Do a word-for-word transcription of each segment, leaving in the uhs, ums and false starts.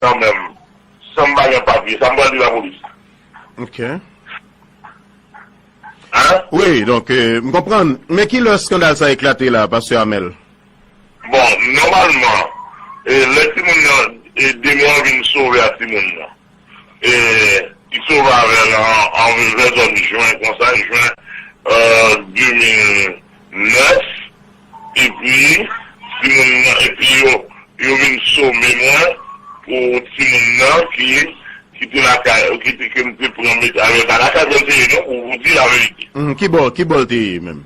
kanmenm, san m pa gen papye, sa m pral di lapolis? Ok. Hein? Wi, donk, euh, m konprann. Men ki lè skandal sa eklate la, pastè Amel? Bon, nòmalman, e, lè timoun nan, e, demon an vin sove a timoun nan, e, li sove avè l an, an vè zòn jen, konsa, jen, euh, de mil nèf, epi, timoun nan, epi yo, yo vin some mwen pou timoun nan ki, ki te lakay, ki te, ke m te pran met avè l pa lakay mwen te ye non, pou, pou di laverite. Mhm, ki bò, ki bò l te ye menm?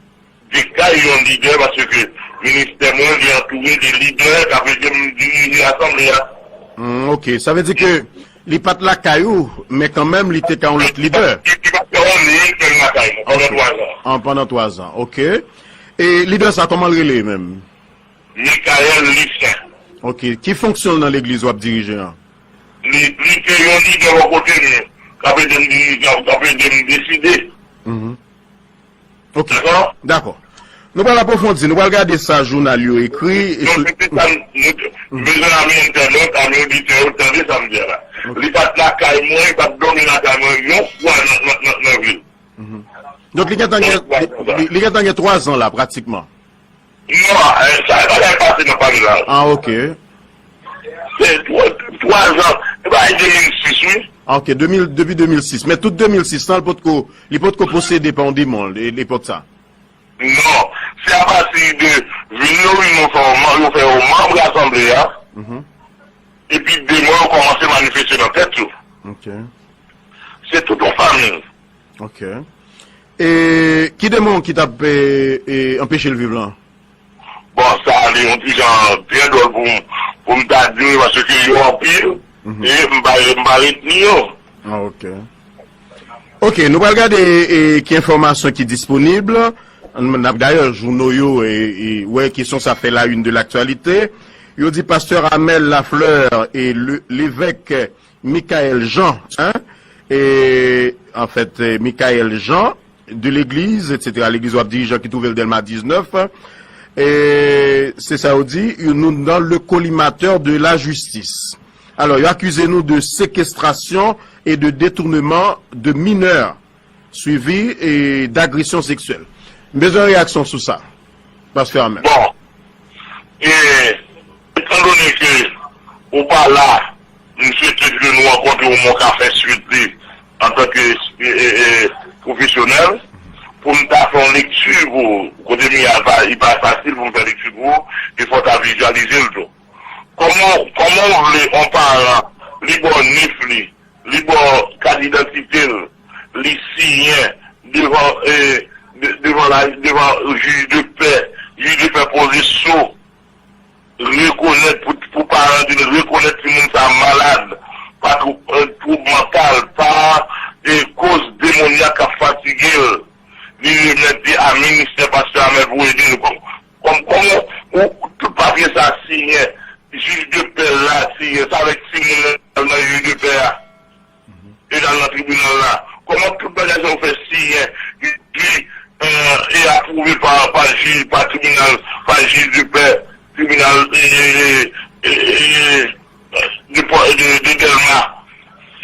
Te kay yon lidè, paske ministè mwen, li antoure de lidè k ap ede m dirije asanble a. Hmm, ok. Sa vle di ke li pa t lakay ou, men kanmenm li te ka yon lòt lidè. Li, li pa t fè yon ni sèl lakay mwen pandan twa zan. An, pandan twa zan, ok. E lidè sa, kòman l rele menm? Michael Lucien. Ok. Ki fonksyon l nan legliz w ap dirije an? Li, li te yon lidè bò kote m, k ap ede m dirije, k ap ede m deside. Mhm. Ok. Dakò. Nou pral apwofondi, nou pral gade sa jounal yo ekri. E sou... Donk, se sa m bezwen ame entènot, ame oditè yo, tande sa m di a la. Li pa t lakay mwen, li pa t dòmi lakay mwen yon fwa nan, nan, nan, nan vi l. Donk, li gentan gen, li, li, li gentan gen twa zan la, pratikman. Non, eh, sa, sa ka pase nan pale la. Ah, ok. Se twa, twa zan, se pa de mil sis, wi. Ah, ok, de mil, depi de mil sis. Men tout de mil sis lan, li potko, li potko posede pa yon demon, e, epòk sa. Non, se apati de vin yo vin yo fè yo man-, yo fè yo manm asanble a. Epi demon yo kòmanse manifeste nan tèt yo. Ok. Se tout yon fanmi. Ok. E ki demon ki t ap, e, e, anpeche l viv lan? Bon, sa li yon ti jan byen dwòl pou m, pou m ta di wi, paske yo anpil, e m pa, m pa retni yo. Ah, ok. Ok, nou pral gade, e, ki enfòmasyon ki disponib. N, n ap, dayè, jouno yo, e, e, wè kesyon sa fè la une de l'actualité. Yo di pastè Amel Lafleur e le, levèk Michael Jean, hein, e, an fèt, e, Michael Jean de legliz, et cetera, legliz w ap dirije ki twouve l Dèlma diznèf, e, se sa yo di, nou nan le collimateur de la justice. Alò, yo akize nou de séquestration et de détournement de mineurs, suivi, e, d'agression sexuelle. M bezwen reyaksyon sou sa, pastè Amel. Bon, e, etandone ke ou pa la, m swete ke nou rankontre w, mwen ka fè swit li antanke, e, e, e, pwofesyonèl, pou m ta fè yon lekti pou ou. Kote m ye a, pa, li pa fasil pou m fè lekti pou ou, e fò w ta vizyalize l tou. Kòman, kòman w vle yon paran, li ba w nif li, li ba w kat idantite l, li siyen devan, e, de-, devan la, devan jij de pè, jij de pè poze so, rekonèt pou, pou paran di l rekonèt timoun sa malad, pa twou-, e, twoub mantal, pa, e, koz demonyak k ap fatige l. Li remèt li a ministè pastè Amel pou ede l. Kòm, kòm, kòman ou, tout papye sa siyen, jij de pè la siyen, sa vle di timoun nan al nan jij de pè a, e l al nan tribinal la. Kòman tout bagay sa yo fè siyen, epi, e, e apwouve pa, pa jij, pa tribinal, pa jij de pè, tribinal, e, e, e, e, de, de, de Dèlma,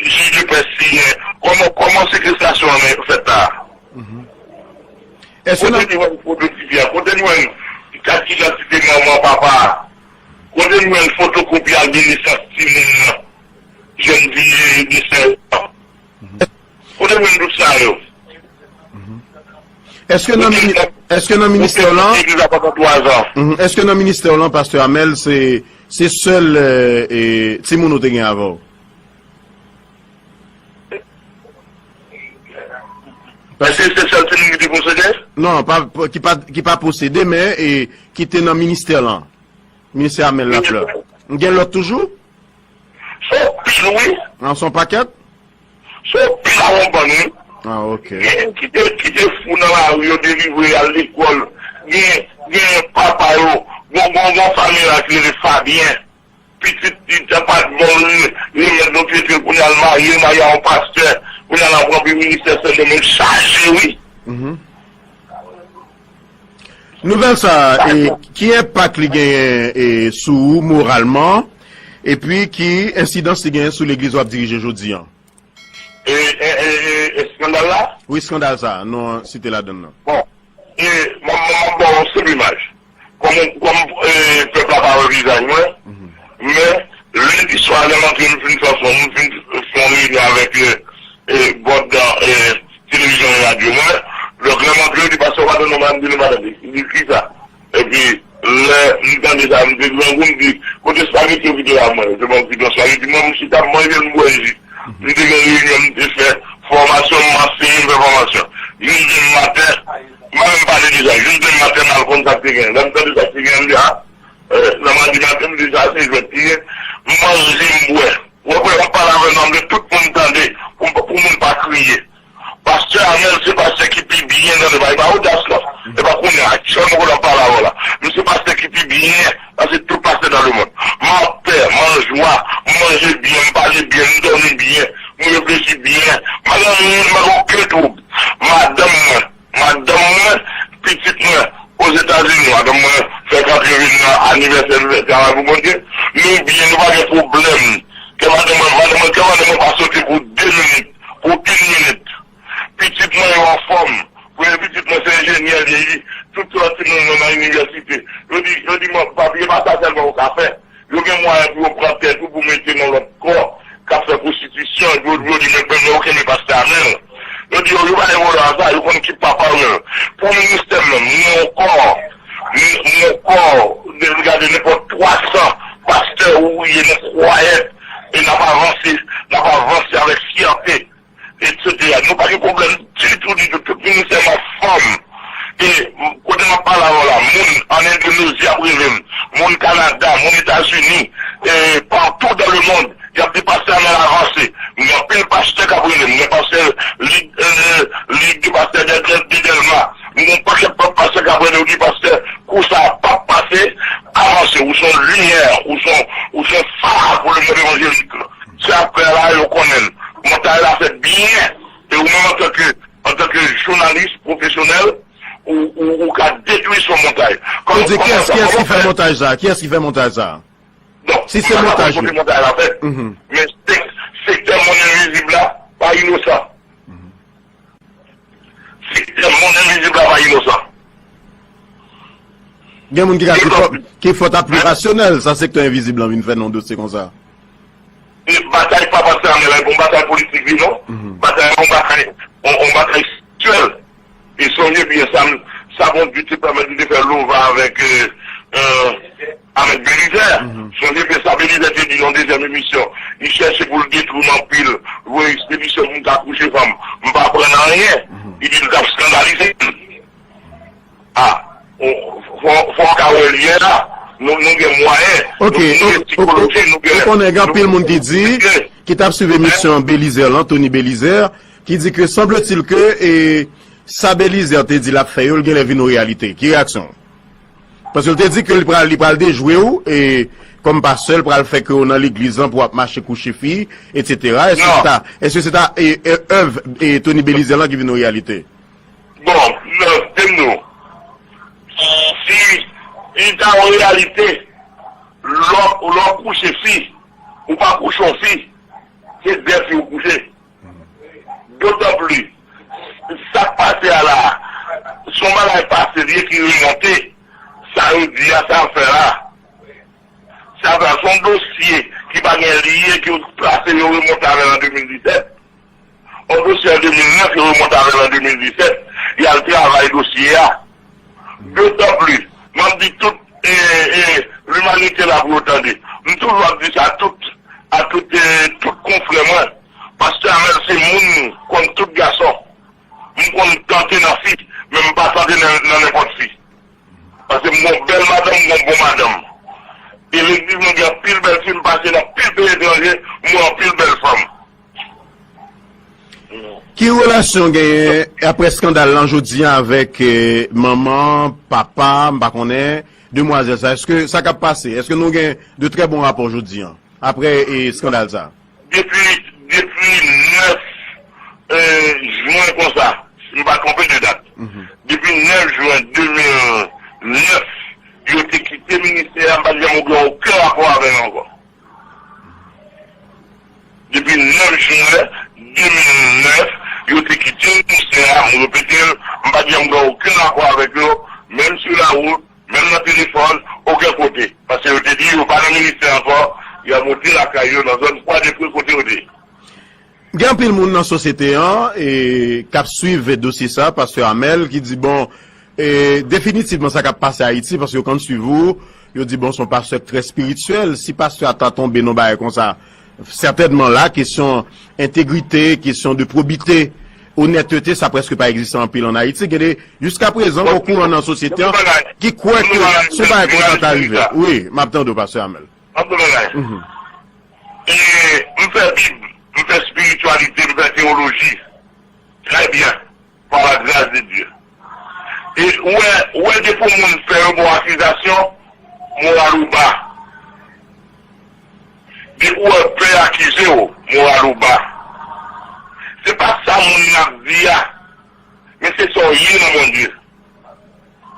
jij de pè siyen. Kòman, kòman sekestasyon an fèt la? Èske Kote nan, nou jwenn foto tifi a? Kote nou jwenn kat idantite manman, papa a? Kote nou jwenn fotokopi ak de nesans timoun nan? Jèn fi de sèz an. Kote nou jwenn tout sa yo? èske nan mini-, èske nan ministè lan, Legliz la pandan twa zan. Mhm. Èske nan ministè lan, pastè Amel, se, se sèl, e, e, timoun ou te gen avè w? Èske se sèl timoun ki te posede? Non, pa, pa, ki pa, ki pa posede, men, e, ki te nan ministè lan. Ministè Amel Lafleur. Gen lòt toujou? Se yon pil, wi. An, se yon pakèt? Se yon pil a yon bann, wi. Ah, ok. Gen ki te, ki te fou nan lari, yo delivre al lekòl. Gen, gen papa yo. Gon, gon, gon fanmi la ki rele Fabyen. Pitit li te pa t bon, li, li remèt nou trete l, kounye a l marye, l marye a yon pastè. Kounye a l ap ranpli ministè Sendomeng chaje, wi. Mhm. Nouvèl sa a, e, ki enpak li genyen, e, sou ou moralman? Epi ki ensidans li genyen sou legliz w ap dirije jodi an? E, e, e, e, eskandal la? Wi, eskandal sa a, nou site ladan l nan. Bon, e, mwen, mwen, mwen ba w yon senp imaj. Kòm, kòm, e, pèp la pa wè vizaj mwen, men, lendi swa, lè m antre, m fin fè fon, m fin fè yon reyinyon avèk, e, e, bòd, e, televizyon e radyo mwen. Donk, lè m antre, yo di, "Pastè, w pa tande non?" M di, "Nou pa tande." Li di, "Kisa?" Epi, lè m tande sa, m te grangou, m di, "Kote espageti yo kite la mwen?" Yo te ban m ti pran espageti, mwen, m chita, m manje, m bwè ji. M te gen reyinyon, m te fè fòmasyon, m anseye, m fè fòmasyon. Jis demen maten, m pa menm pale de sa, jis demen maten, m al konn sa k te gen. Lè m tande sa k te gen, m di, "A, e, nan madi maten, m di, sa se jwèt li ye." M manje, m bwè. Ou wè, m ap pale avè nou, m vle tout moun tande, pou, pou moun pa kriye. Pastè Amèl se pastè ki pi byen nan legliz. E pa odas la. E pa kounye a, aktyèlman kote m ap pale avè w la. M se pastè ki pi byen pase tout pastè nan lemonn. M anpè, m anjwa, m manje byen, m pale byen, m dòmi byen, m reflechi byen. M pa gen anyen, m pa gen okenn twoub. Madanm mwen, madanm mwen, pitit mwen, Ozetazini, madanm mwen fèk antre vin nan anivèsè travay pou Bondye. Nou byen, nou pa gen pwoblèm. Kè madanm mwen, madanm mwen, kè madanm mwen pa sote pou de minit, pou yon minit. Pitit mwen yo anfòm. Premye pitit mwen se enjenyè li ye, li tout lòt timoun mwen nan inivèsite. Yo di, yo di mwen, "Papi, e pa sa sèlman ou ka fè." Yo gen mwayen pou yo pran tèt ou pou mete nan lòt kò k ap fè pwostitisyon, yo, yo di, "Men, men, men, ou kenbe pastè Amèl." Yo di, "Yo, yo pa gen pwoblèm ak sa, yo konn ki papa yo." Pou ministè m nan, m gen yon kò, m, m gen yon kò, de, gade nenpòt twa san pastè ou ye, nou kwayè, e n ap avanse, n ap avanse avèk fyète. Etsetera. Nou pa gen pwoblèm ditou, ditou. Tout ministè m anfòm. E kote m ap pale avè w la, moun ann Endonezi ap rele m, moun Kanada, moun Etazini, e partou dans le monde, y ap di, "Pastè Amèl avanse." M gen anpil pastè k ap rele m, m gen pastè Lig, e, Lig de Pastè de, de, de Dèlma, m gen yon pakèt pa-, pastè k ap rele m, yo di, "Pastè, kou sa a p ap pase, avanse, ou se yon limyè, ou se yon, ou se yon fa pou lemonn evanjelik." Se apre la, yo konnen l. Montay la fèt byen, e ou menm antanke, antanke jounalis pwofesyonèl, ou, ou, ou ka detwi son montay. Kòman, kòman sa, kòman fè? Kiyès, kiyès ki fè montaj sa? Kiyès ki fè montaj sa? Donk, si se montaj, kote montay la fèt. Men sek-, sektè monn envizib la pa inosan. Sektè monn envizib la pa inosan. Gen moun ki ka di fòt, ki fòt aplikasyonèl sa sektè envizib lan vin fè nan yon dosye konsa. E batay pa pastè Amèl la, e pa yon batay politik li non. Batay, yon batay, yon, yon batay spirityèl. E sonje byen sa, sa Bondye te pèmèt li te fè lova avèk, e, e, avèk Belizè. Sonje byen sa Belizè te di nan dezyèm emisyon. Li chèche pou l detwi m anpil, voye ekspedisyon pou m ka kouche fanm. M pa aprann anyen. Li di l t ap eskandalize m. A, fò, fò w ka wè l yè la. Nou, nou gen mwayen. Ok, nou, nou gen sikoloji, nou gen. Ou konnen gen anpil moun ki di, ki t ap swiv emisyon Belizè lan, Tony Belizè, ki di ke, sembletil ke, e, sa Belizè te di l ap fè yo, l genlè vin yon reyalite. Ki reyaksyon w? Paske l te di ke li pral, li pral dejwe w, e, kòm pastè, l pral fè ke w nan legliz lan pou w ap mache kouche fi, etsetera. Èske se ta, èske se ta, e, e, èv, e, Tony Belizè lan ki vin yon reyalite? Bon, non, di m nou, si li ta yon reyalite, lè w, lè w kouche fi, ou pa kouche yon fi, se de fi ou kouche. Dotan plis, sa k pase a la, se yon bagay pase li ye ki remonte, sa yo di a, sa yo fè la. Sa fè, se yon dosye ki pa gen li ye, ki yo trase, yo remonte avè l an de mil disèt. Yon dosye an de mil nèf, yo remonte avè l an de mil disèt. Y al travay dosye a. Dotan plis, m ap di tout, e, e, limanite la pou yo tande. M toujou ap di sa tout, a tout, e, tout konfrè mwen. Pastè Amèl se moun kòm tout gason. M konn tante nan fi, men m pa tante nan, nan nenpòt fi. Paske m gon bèl madanm, m gon bon madanm. E legliz mwen gen anpil bèl fi, m pase nan anpil peyi etranje, m wè anpil bèl fanm. Ki relasyon w genyen apre eskandal lan jodi a avèk, eh, manman, papa, m pa konnen, demwazèl sa? Èske sa k ap pase? Èske nou gen de trè bon rapò jodi a, apre, eh, eskandal sa? Depi, depi nèf, eh, jen konsa, si m pa twonpe de dat, depi nèf jen de mil nèf, yo te kite ministè a, m pa t janm gen okenn rapò avè yo ankò. nèf jen de mil nèf, yo te kite ministè a, m repete l, m pa t janm gen okenn akò avèk yo, menm sou lawout, menm nan telefòn, okenn kote. Paske yo te di yo pa nan ministè ankò, y ap rete lakay yo nan zòn Kwadepre kote yo te ye. Gen anpil moun nan sosyete an e k ap swiv dosye sa, pastè Amel, ki di, bon, e, definitivman sa k ap pase Ayiti, paske yo konn swiv ou, yo di, bon, se yon pastè k trè espirityèl. Si pastè a ta tonbe nan bagay konsa, sètènman la, kesyon entegrite, kesyon de pwobite, onètete, sa prèske pa egziste anpil ann Ayiti. Gen de, jiska prezan, gen kouran nan sosyete an ki kwè ke si yon bagay konsa ta rive. Wi, m ap tande w, pastè Amel. Anpil bagay. E, m fè Bib, m fè espirityalite, m fè teyoloji. Trè byen. Par la grâce de Dieu. E ou wè, ou wè depi yon moun fè yon bon akizasyon, moral ou ba. Depi ou wè pè akize w, moral ou ba. Se pa sa moun nan ap di a, men se sa w ye nan Bondye.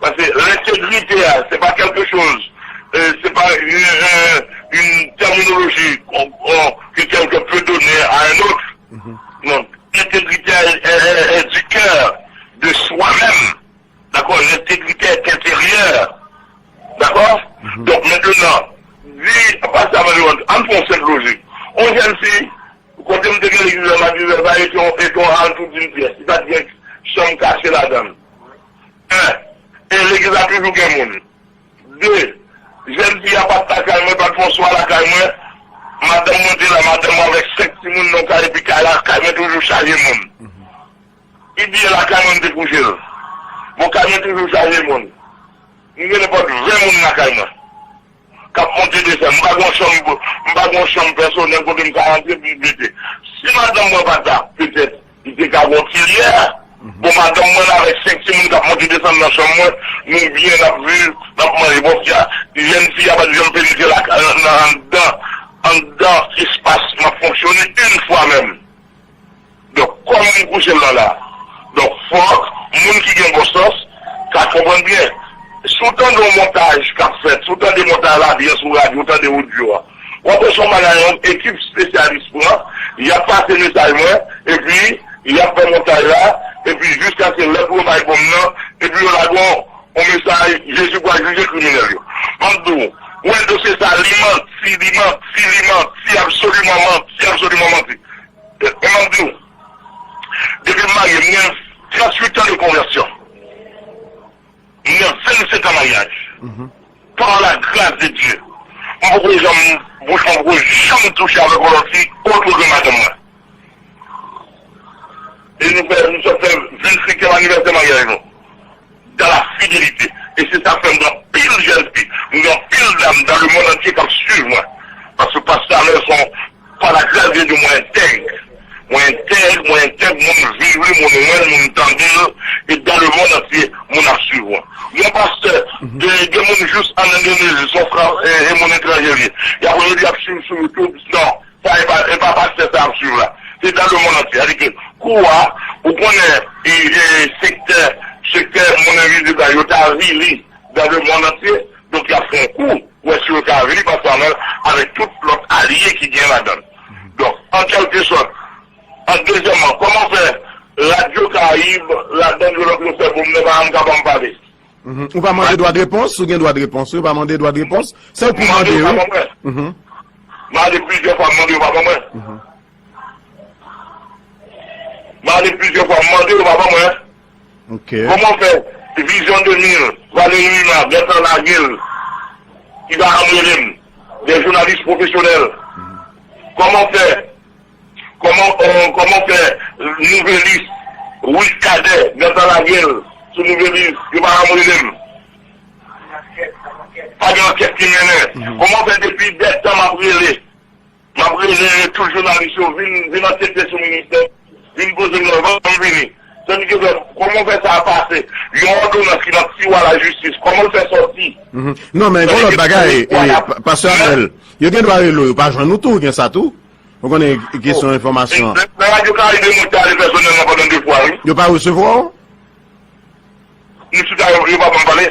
Paske lentegrite a, se pa quelque chose, euh, se pa une, une terminologie qu'on, qu'on, que quelqu'un peut donner à un autre. Non, l'intégrité est, est, est, est du cœur, de soi-même. D'accord? L'intégrité est intérieure. D'accord? Donk, mentnan, di, pa sa, ann fè yon senp lojik. Yon jèn fi, kote m te gen legliz la, m ap di, sa e te yon, e te yon hal tout d'une pièce. Li pa t gen chanm kache ladan l. En, e legliz la toujou gen moun. De, jèn fi a pa t lakay mwen, pa t fè yon swa lakay mwen. Madanm mwen te la, madanm mwen avèk senk timoun nan yon kay, epi kay la, kay mwen toujou chaje moun. Li di e lakay mwen m te kouche l. Bon, kay mwen toujou chaje moun. M gen nenpòt ven moun lakay mwen k ap monte desann. M pa gen yon chanm, m pa gen yon chanm pèsonèl kote m ka rantre epi mete. Si madanm mwen pa t la, petèt, li te ka gen yon ti lyè. Bon, madanm mwen la avèk senk timoun k ap monte desann nan chanm mwen, nou byen, n ap viv, n ap manje. Bon, fi a, jèn fi a pa t janm penetre la, nan, nan, anndan, anndan espas m ap fonksyone, yon fwa menm. Donk, kòman m kouche m nan la? Donk, fòk moun ki gen bon sans ka konprann byen. Si w tande yon montaj k ap fèt, si w tande montaj la byen sou radyo, w tande odyo a, w ap wè se yon bagay yon ekip espesyalis pran, y ap pase mesaj mwen, epi y ap fè montaj la, epi jiskaske lè pou yo bay bonm nan, epi yo lage yon, yon mesaj, Jezi pral jije kriminèl yo. M ap di w, w wè dosye sa, li manti, li manti, li manti, absoliman manti, absoliman manti. E m ap di w, depi m marye, m gen tranntuit an de konvèsyon. M gen vennsenk an maryaj. Par la grâce de Dieu, m poko janm, bouch mwen poko janm touche avèk yon lòt fi otre ke madanm mwen. E nou fè, nou sot fè vennsenkyèm anivèsè maryaj nou. Dans la fidélité. E se sa k fè m gen anpil jèn fi, m gen anpil dam dans le monde entier k ap swiv mwen. Paske pastè Amel se yon, par la grâce de Dieu, mwen entèg. Mwen entèg, mwen entèg, moun viv li, moun wè l, moun tande l, e dans le monde entier, moun ap swiv mwen. Yon pastè, gen, gen moun jis ann Endonezi, se yon fran, e, e moun etranje li ye. Y ap rele l, y ap swiv sou YouTube, non. Sa e pa, e pa pastè sa ap swiv la. Se dans le monde entier. Sètadi ke kou a, ou konnen, e, e, sektè, sektè moun envizib la, yo t avili dans le monde entier. Donk, y ap fè yon kou pou wè si yo ka avili pastè Amel avèk tout lòt alye ki gen ladan l. Donk, an kèlkesòt, an dezyèmman, kòman fè Radyo Karayib, ladan yo lòt yo fè pou m nan pa janm ka ban m pale? Mhm. Ou pa mande dwa de repons? Ou gen dwa de repons, wi. Ou pa mande dwa de repons? Se ou ki mande, wi. Mhm. Mande plizyè fwa, mande yo pa ban mwen. Mhm. Mande plizyè fwa, mande yo pa ban mwen. Ok. Kòman fè Vizyon de mil, Valéry Lima, gentan lage l, ki pa janm rele m, de jounalis pwofesyonèl. Kòman fè Kòman, euh, kòman fè Nouvelis, Wilkadè, gentan lage l sou Nouvelis, yo pa janm rele m? Pa gen ankèt ki mennen. Kòman fè depi dètan m ap rele, m ap rele tout jounalis yo, vin, vin ankete sou ministè, vin poze m nan, ban m vini. Sètadi ke fè, kòman fè sa a pase? Yon òdonans ki nan tiwa lajistis, kòman l fè sòti? Non, men gon lòt bagay, e, pa- pastè Amel, yo gen dwa rele w, yo pa jwenn ou tou, gen sa tou. Ou konnen kesyon enfòmasyon an. Nan Radyo Karayib, mwen te ale pèsonèlman pandan de fwa, wi. Yo pa resevwa w? Misye ta yo, yo pa ban m pale.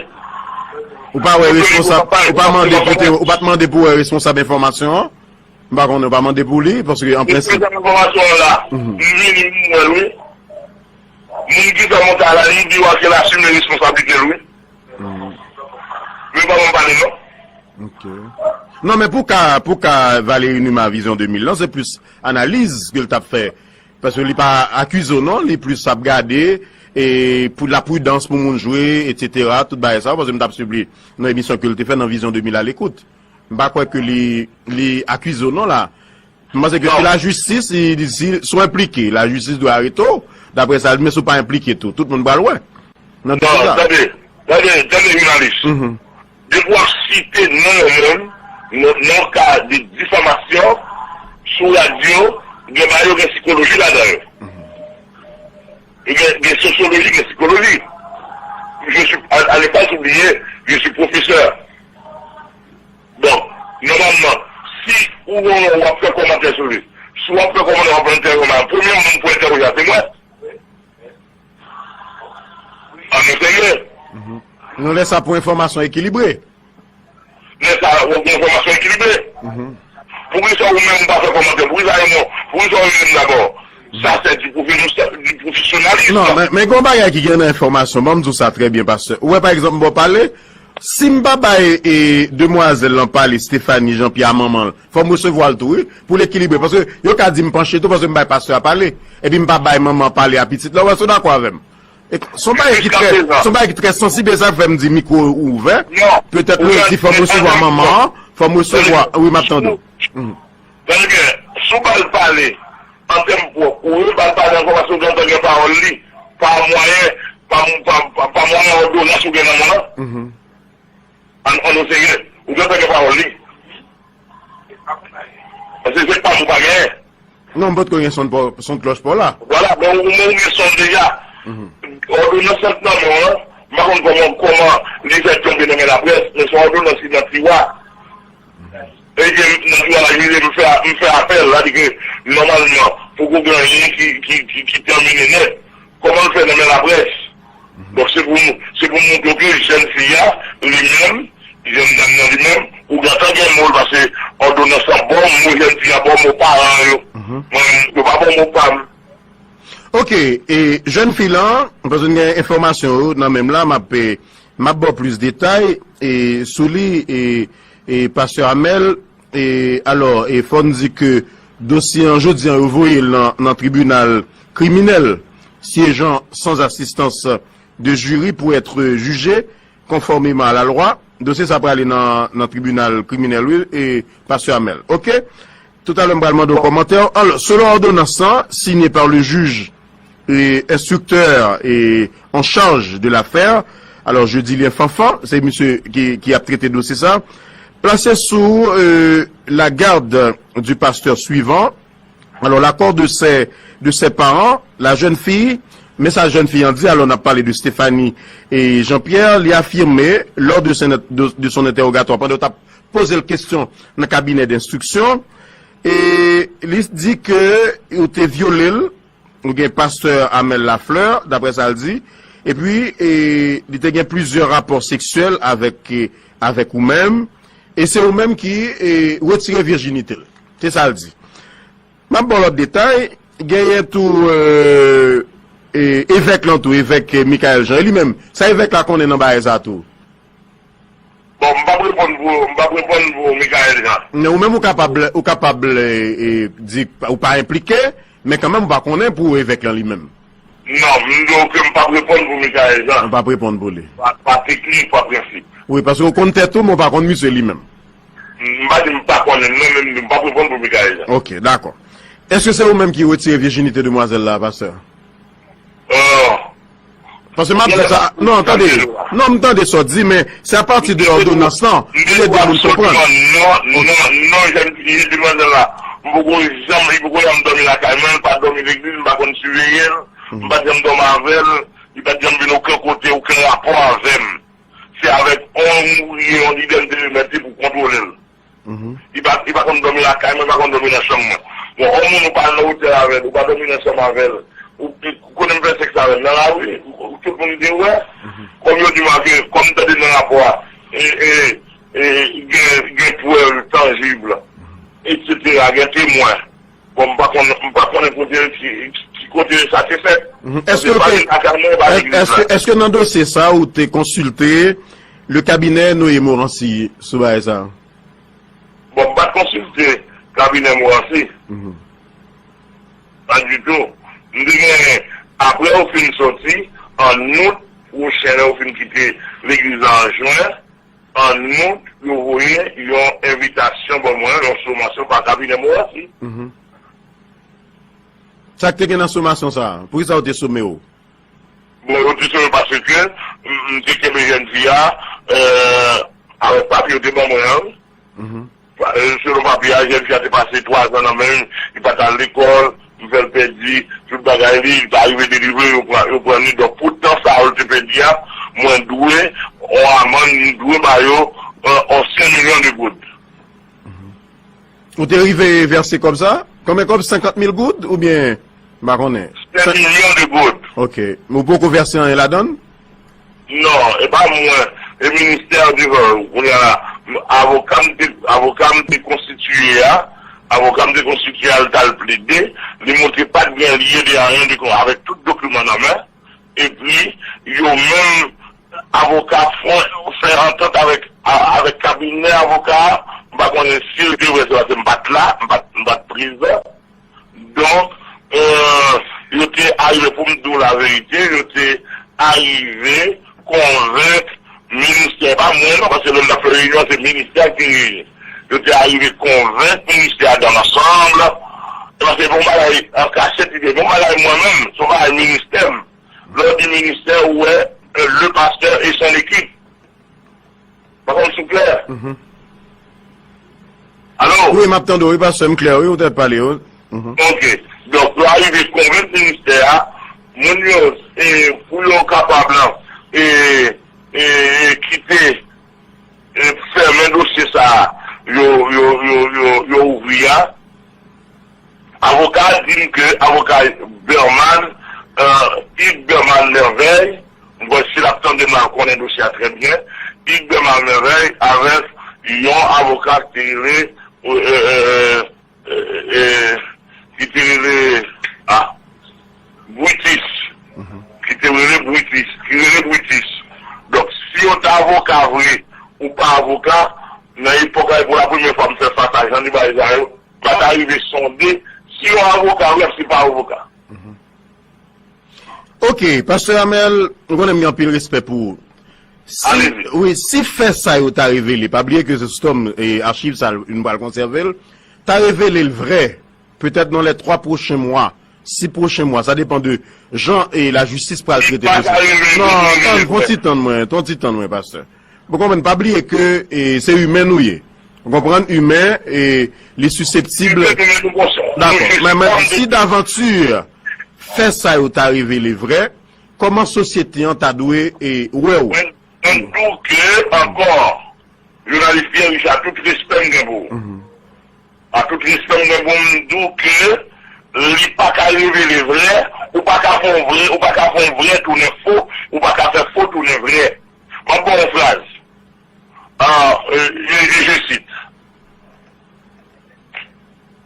Ou pa wè responsab, ou pa mande pou te, ou pa t mande pou wè responsab enfòmasyon an? M pa konnen, w pa mande pou li, paske an prensip. Mwen fè enfòmasyon an la. M vini, m wè l, wi. Moun ki fè montaj la, li di w ke l asime responsablite l, wi. Men pa ban m pale, non. Ok. Non, men pou ka, pou ka Valéry Numa Vision de mil lan, se plis analiz ke l t ap fè. Paske li pa akize w, non, li plis ap gade, e pou la pridans pou moun jwe, etsetera, tout bagay sa yo, paske m t ap swiv li nan emisyon ke l te fè nan Vision de mil à l'écoute. M pa kwè ke li, li akize w, non, la. M panse ke si lajistis, si, si, si w enplike, lajistis dwe arete w, daprè sa, men si w pa enplike tou, tout moun pral wè. Nan dosye sa. Non, tande, tande, tande, jounalis. Depi w ap site non yon moun, nan, nan ka de difamasyon, sou radyo, gen bagay yo gen sikoloji ladan yo. Gen, gen sosyoloji, gen sikoloji. Je suis, à, à ne pas oublier, je suis professeur. Donk, nòmalman, si ou gen yon w ap fè kòmantè sou li, si w ap fè kòmantè, w ap entèwoje, premye moun pou entèwoje a, se mwen. An nou serye. Nou lè sa pou enfòmasyon ekilibre. Lè sa, w ap gen enfòmasyon ekilibre. Poukisa ou menm ou pa fè kòmantè? Poukisa ou menm, poukisa ou menm dabò? Sa se di pwofesyonal, di pwofesyonalis. Non, men, men gen yon bagay ki gen nan enfòmasyon. Ban m di w sa trè byen, pastè. Ou wè, pa egzanp, m ba w pale, si m pa bay, e, demwazèl lan pale, Stéphanie Jean Pierre, manman l, fò m resevwa l tou, wi, pou l ekilibre. Paske yo ka di m panche tou, paske m bay pastè a pale. Epi m pa bay manman pale a pitit la. Ou wè, si w dakò avè m. E, se yon bagay ki trè, se yon bagay ki trè sansib, e sa k fè m di mikwo ouvè. Petèt ou di fò m resevwa manman an, fò m resevwa, wi, m ap tande w. Tande byen, si w ba l pale, an tèm pwòp, ou ba l pale ankò paske w gentan gen pawòl li, pa mwayen, pa, pa, pa, pa mwayen òdonans ou gen nan men w lan. An, an nou serye, ou gentan gen pawòl li. Paske se pa m ou pa genyen. Non, m potko gen sonn pa w, sonn klòch pa w la. Vwala, bon, ou, ou gen sonn deja. Òdonans lan nan men w lan, m pa konn kòman, kòman li fè tonbe nan men laprès, men se yon òdonans ki nan tiwa. E ke nan tiwa la, jije m fè, m fè apèl, sa di ke nòmalman, poko gen anyen ki, ki, ki, ki tèmine nèt. Kòman l fè nan men laprès? Donk, se pou nou, se pou nou montre ke jèn fi a, li menm, jèn dam nan li menm, ou gentan gen mo l, paske òdonans lan ba w mo jèn fi a, ba w mo paran yo. Mwen, yo pa ba w mo pa m. Ok, e jèn fi lan, paske n gen enfòmasyon yo nan men m la, m ap, e, m ap ba w plis detay, e, sou li, e, e pastè Amèl, E, alò, e fò n di ke dosye an, jodi an, yo voye l nan, nan tribinal kriminèl, siégeant sans assistance de jury pour être jugé conformément à la loi. Dosye sa prale nan, nan tribinal kriminèl, wi, e pastè Amèl. Ok? Toutalè, m pral mande w kòmantè w. Alò, selon òdonans lan, siyen par le juge et instructeur et en charge de l'affaire. Alors, Jodilien Fanfan, se misye ki, ki ap trete dosye sa, placé sous, euh, la garde du pasteur suivant. Alors, l'accord de ses, de ses parents, la jeune fille, men sa jèn fi an di, alò, n ap pale de Stéphanie et Jean-Pierre, li afime, lors de son, de, de son interrogatoire, pandan yo t ap poze l kesyon nan kabinè denstriksyon, e li di ke yo te vyole l, ou gen pastè Amel Lafleur, daprè sa l di, epi, e, li te gen plizyè rapò seksyèl avèk, e, avèk ou menm, e se ou menm ki, e, retire vijinite l. Se sa l di. M ap ba w lòt detay, genyen tou, e, e, evèk lan tou, evèk, e, Michaël Jean. E li menm, sa evèk la konnen nan bagay sa tou? Bon, m p ap reponn pou, m p ap reponn pou Michaël Jean. Men ou menm ou kapab, ou kapab, e, e, di ou pa enplike, men kanmenm ou pa konnen pou evèk lan li menm. Non, m di w ke m p ap reponn pou Michaël Jean. Ou p ap reponn pou li. Pa, pa teknik, pa prensip. Wi, paske ou konn tèt ou, men ou pa konn misye li menm. M pa di m pa konnen, non, men m di m p ap reponn pou Michaël Jean. Ok, dakò. Èske se ou menm ki retire vijinite demwazèl la, pastè? Euh, Paske m ap di sa, non, tande, non, m tande sa w di, men se apati de òdonans lan, pou ede moun konprann. Non, non, non, jèn fi, demwazèl la, m poko janm, li poko janm dòmi lakay mwen, li pa dòmi legliz, m pa konn siveye l, m pa janm dòmi avè l, li pa janm vin okenn kote, okenn rapò avè m. Se avèk yon ouvriye, yon lidè m te remèt li pou kontwole l. Li pa, li pa konn dòmi lakay mwen, li pa konn dòmi nan chanm mwen. Bon, yon moun ou pa nan otèl avè l, ou pa dòmi nan chanm avè l. Ou, ou konnen m fè sèks avè l nan lari, ou, tout moun te wè. Kòm yo di m ke, kòm m tande nan rapò a, e, e, e, gen, gen prèv tanjib. etsetera, gen temwen. Bon, m pa konn, m pa konnen kote, ki, ki kote sa te fèt. Mhm. Èske Paske w pa te, gen lakay mwen, pa legliz èske, la. Èske nan dosye sa, ou te konsilte le kabinè Noye Morancy sou bagay sa? Bon, m pa t konsilte kabinè Morancy. Mhm. Pa ditou. M te gen, apre yo fin soti, an out pwochen, lè yo fin kite legliz la an jen, an out, yo voye yon envitasyon ban mwen, yon somasyon pa kabinè Morancy. Mhm. Sa k te gen nan somasyon sa a? Poukisa yo te some w? Bon, yo te some paske m, m te kenbe jèn fi a, euh, avèk papye yo te ban mwen an. Mhm. Pa- euh, Selon papye a, jèn fi a te pase twa zan nan men m, li pa t al lekòl, m fè l pèdi tout bagay li, li pa rive delivre, yo pran, yo pran li. Donk, pou tan sa yo te pèdi a, mwen dwe, on amann, m dwe ba yo, euh, on senk milyon de goud. Ou te rive vèse kòb sa? Konbyen kòb? Senkant mil goud oubyen? M pa konnen. Senk milyon de goud. Ok. Men ou poko vèse anyen ladan l? Non, e pa mwen. E ministè devan ou. Kounye a la, avoka m te, avoka m te konstitiye a, avoka m te konstitiye a, l t al plede, li montre pa t gen lye de anyen de kon, avèk tout dokiman nan men. Epi, yo menm, avoka fè, fè antant avèk, a- avèk kabinè avoka a. M pa konnen si l te vre, se paske m pa t la, m pa t, m pa t prezan. Donk, euh, yo te arive, pou m di w laverite, yo te arive konvenk ministè, pa mwen non, paske lè m t ap fè reyinyon, se ministè ki reyini. Yo te arive konvenk ministè a dans l'ensemble, paske bon bagay, an kachèt, li te bon bagay mwen menm, se yon bagay ministè m. Lè w di ministè, ou wè, euh, le pasteur et son équipe. Pa konn si w klè. Mhm. Alo? Wi, m ap tande w, wi, pastè, m klè, wi, ou t ap pale, wi. Mhm. Ok. Donk, yo arive konvenk ministè a, moun yo, e, pou yo kapab, e, e, e, kite, e, fèmen dosye sa a, yo, yo, yo, yo, yo ouvri a. Avoka a di m ke avoka Berman, euh, Hugues Berman Merveille, m kwè si l ap tande m la, l konnen dosye a trè byen, Hugues Berman Merveille avèk yon avoka ki te rele, euh, euh, euh, euh, euh, ki te rele, ah, Brutus, ki te rele Brutus, ki rele Brutus. Donk, si yo t avoka vre ou pa avoka, nan epòk la, e pou la premyè fwa m fè fas a jan de bagay sa yo, pa ta rive sonde si yon avoka wi ap si pa avoka. Ok, pastè Amel, ou konnen m gen anpil respè pou ou. Si, Alezi. Wi, si fè sa yo ta revele, pa bliye ke se sou tòm e achiv sa nou pral konsève l, ta revele l vrè, petèt nan lè twa pwochen mwa, sis pwochen mwa, sa depann de jan e lajistis pral trete dosye. Non, tann, fon ti tann mwen, fon ti tann mwen, pastè. Ou konprann, pa bliye ke e, se imen nou ye. Ou konprann, imen, e, li siseptib. Dakò. Men, men si davanti fè sa yo ta revele vrè, kòman sosyete an ta dwe e, wè w? Mwen, mwen di w ke ankò, jounalis Pierre Richard, tout respè m gen pou ou. A tout respè m gen pou m di w ke li pa ka revele vrè, ou pa ka fè yon vrè, ou pa ka fè yon vrè tounen fo, ou pa ka fè fo tounen vrè. M ap ba w yon fraz. Ah, euh, je, je cite.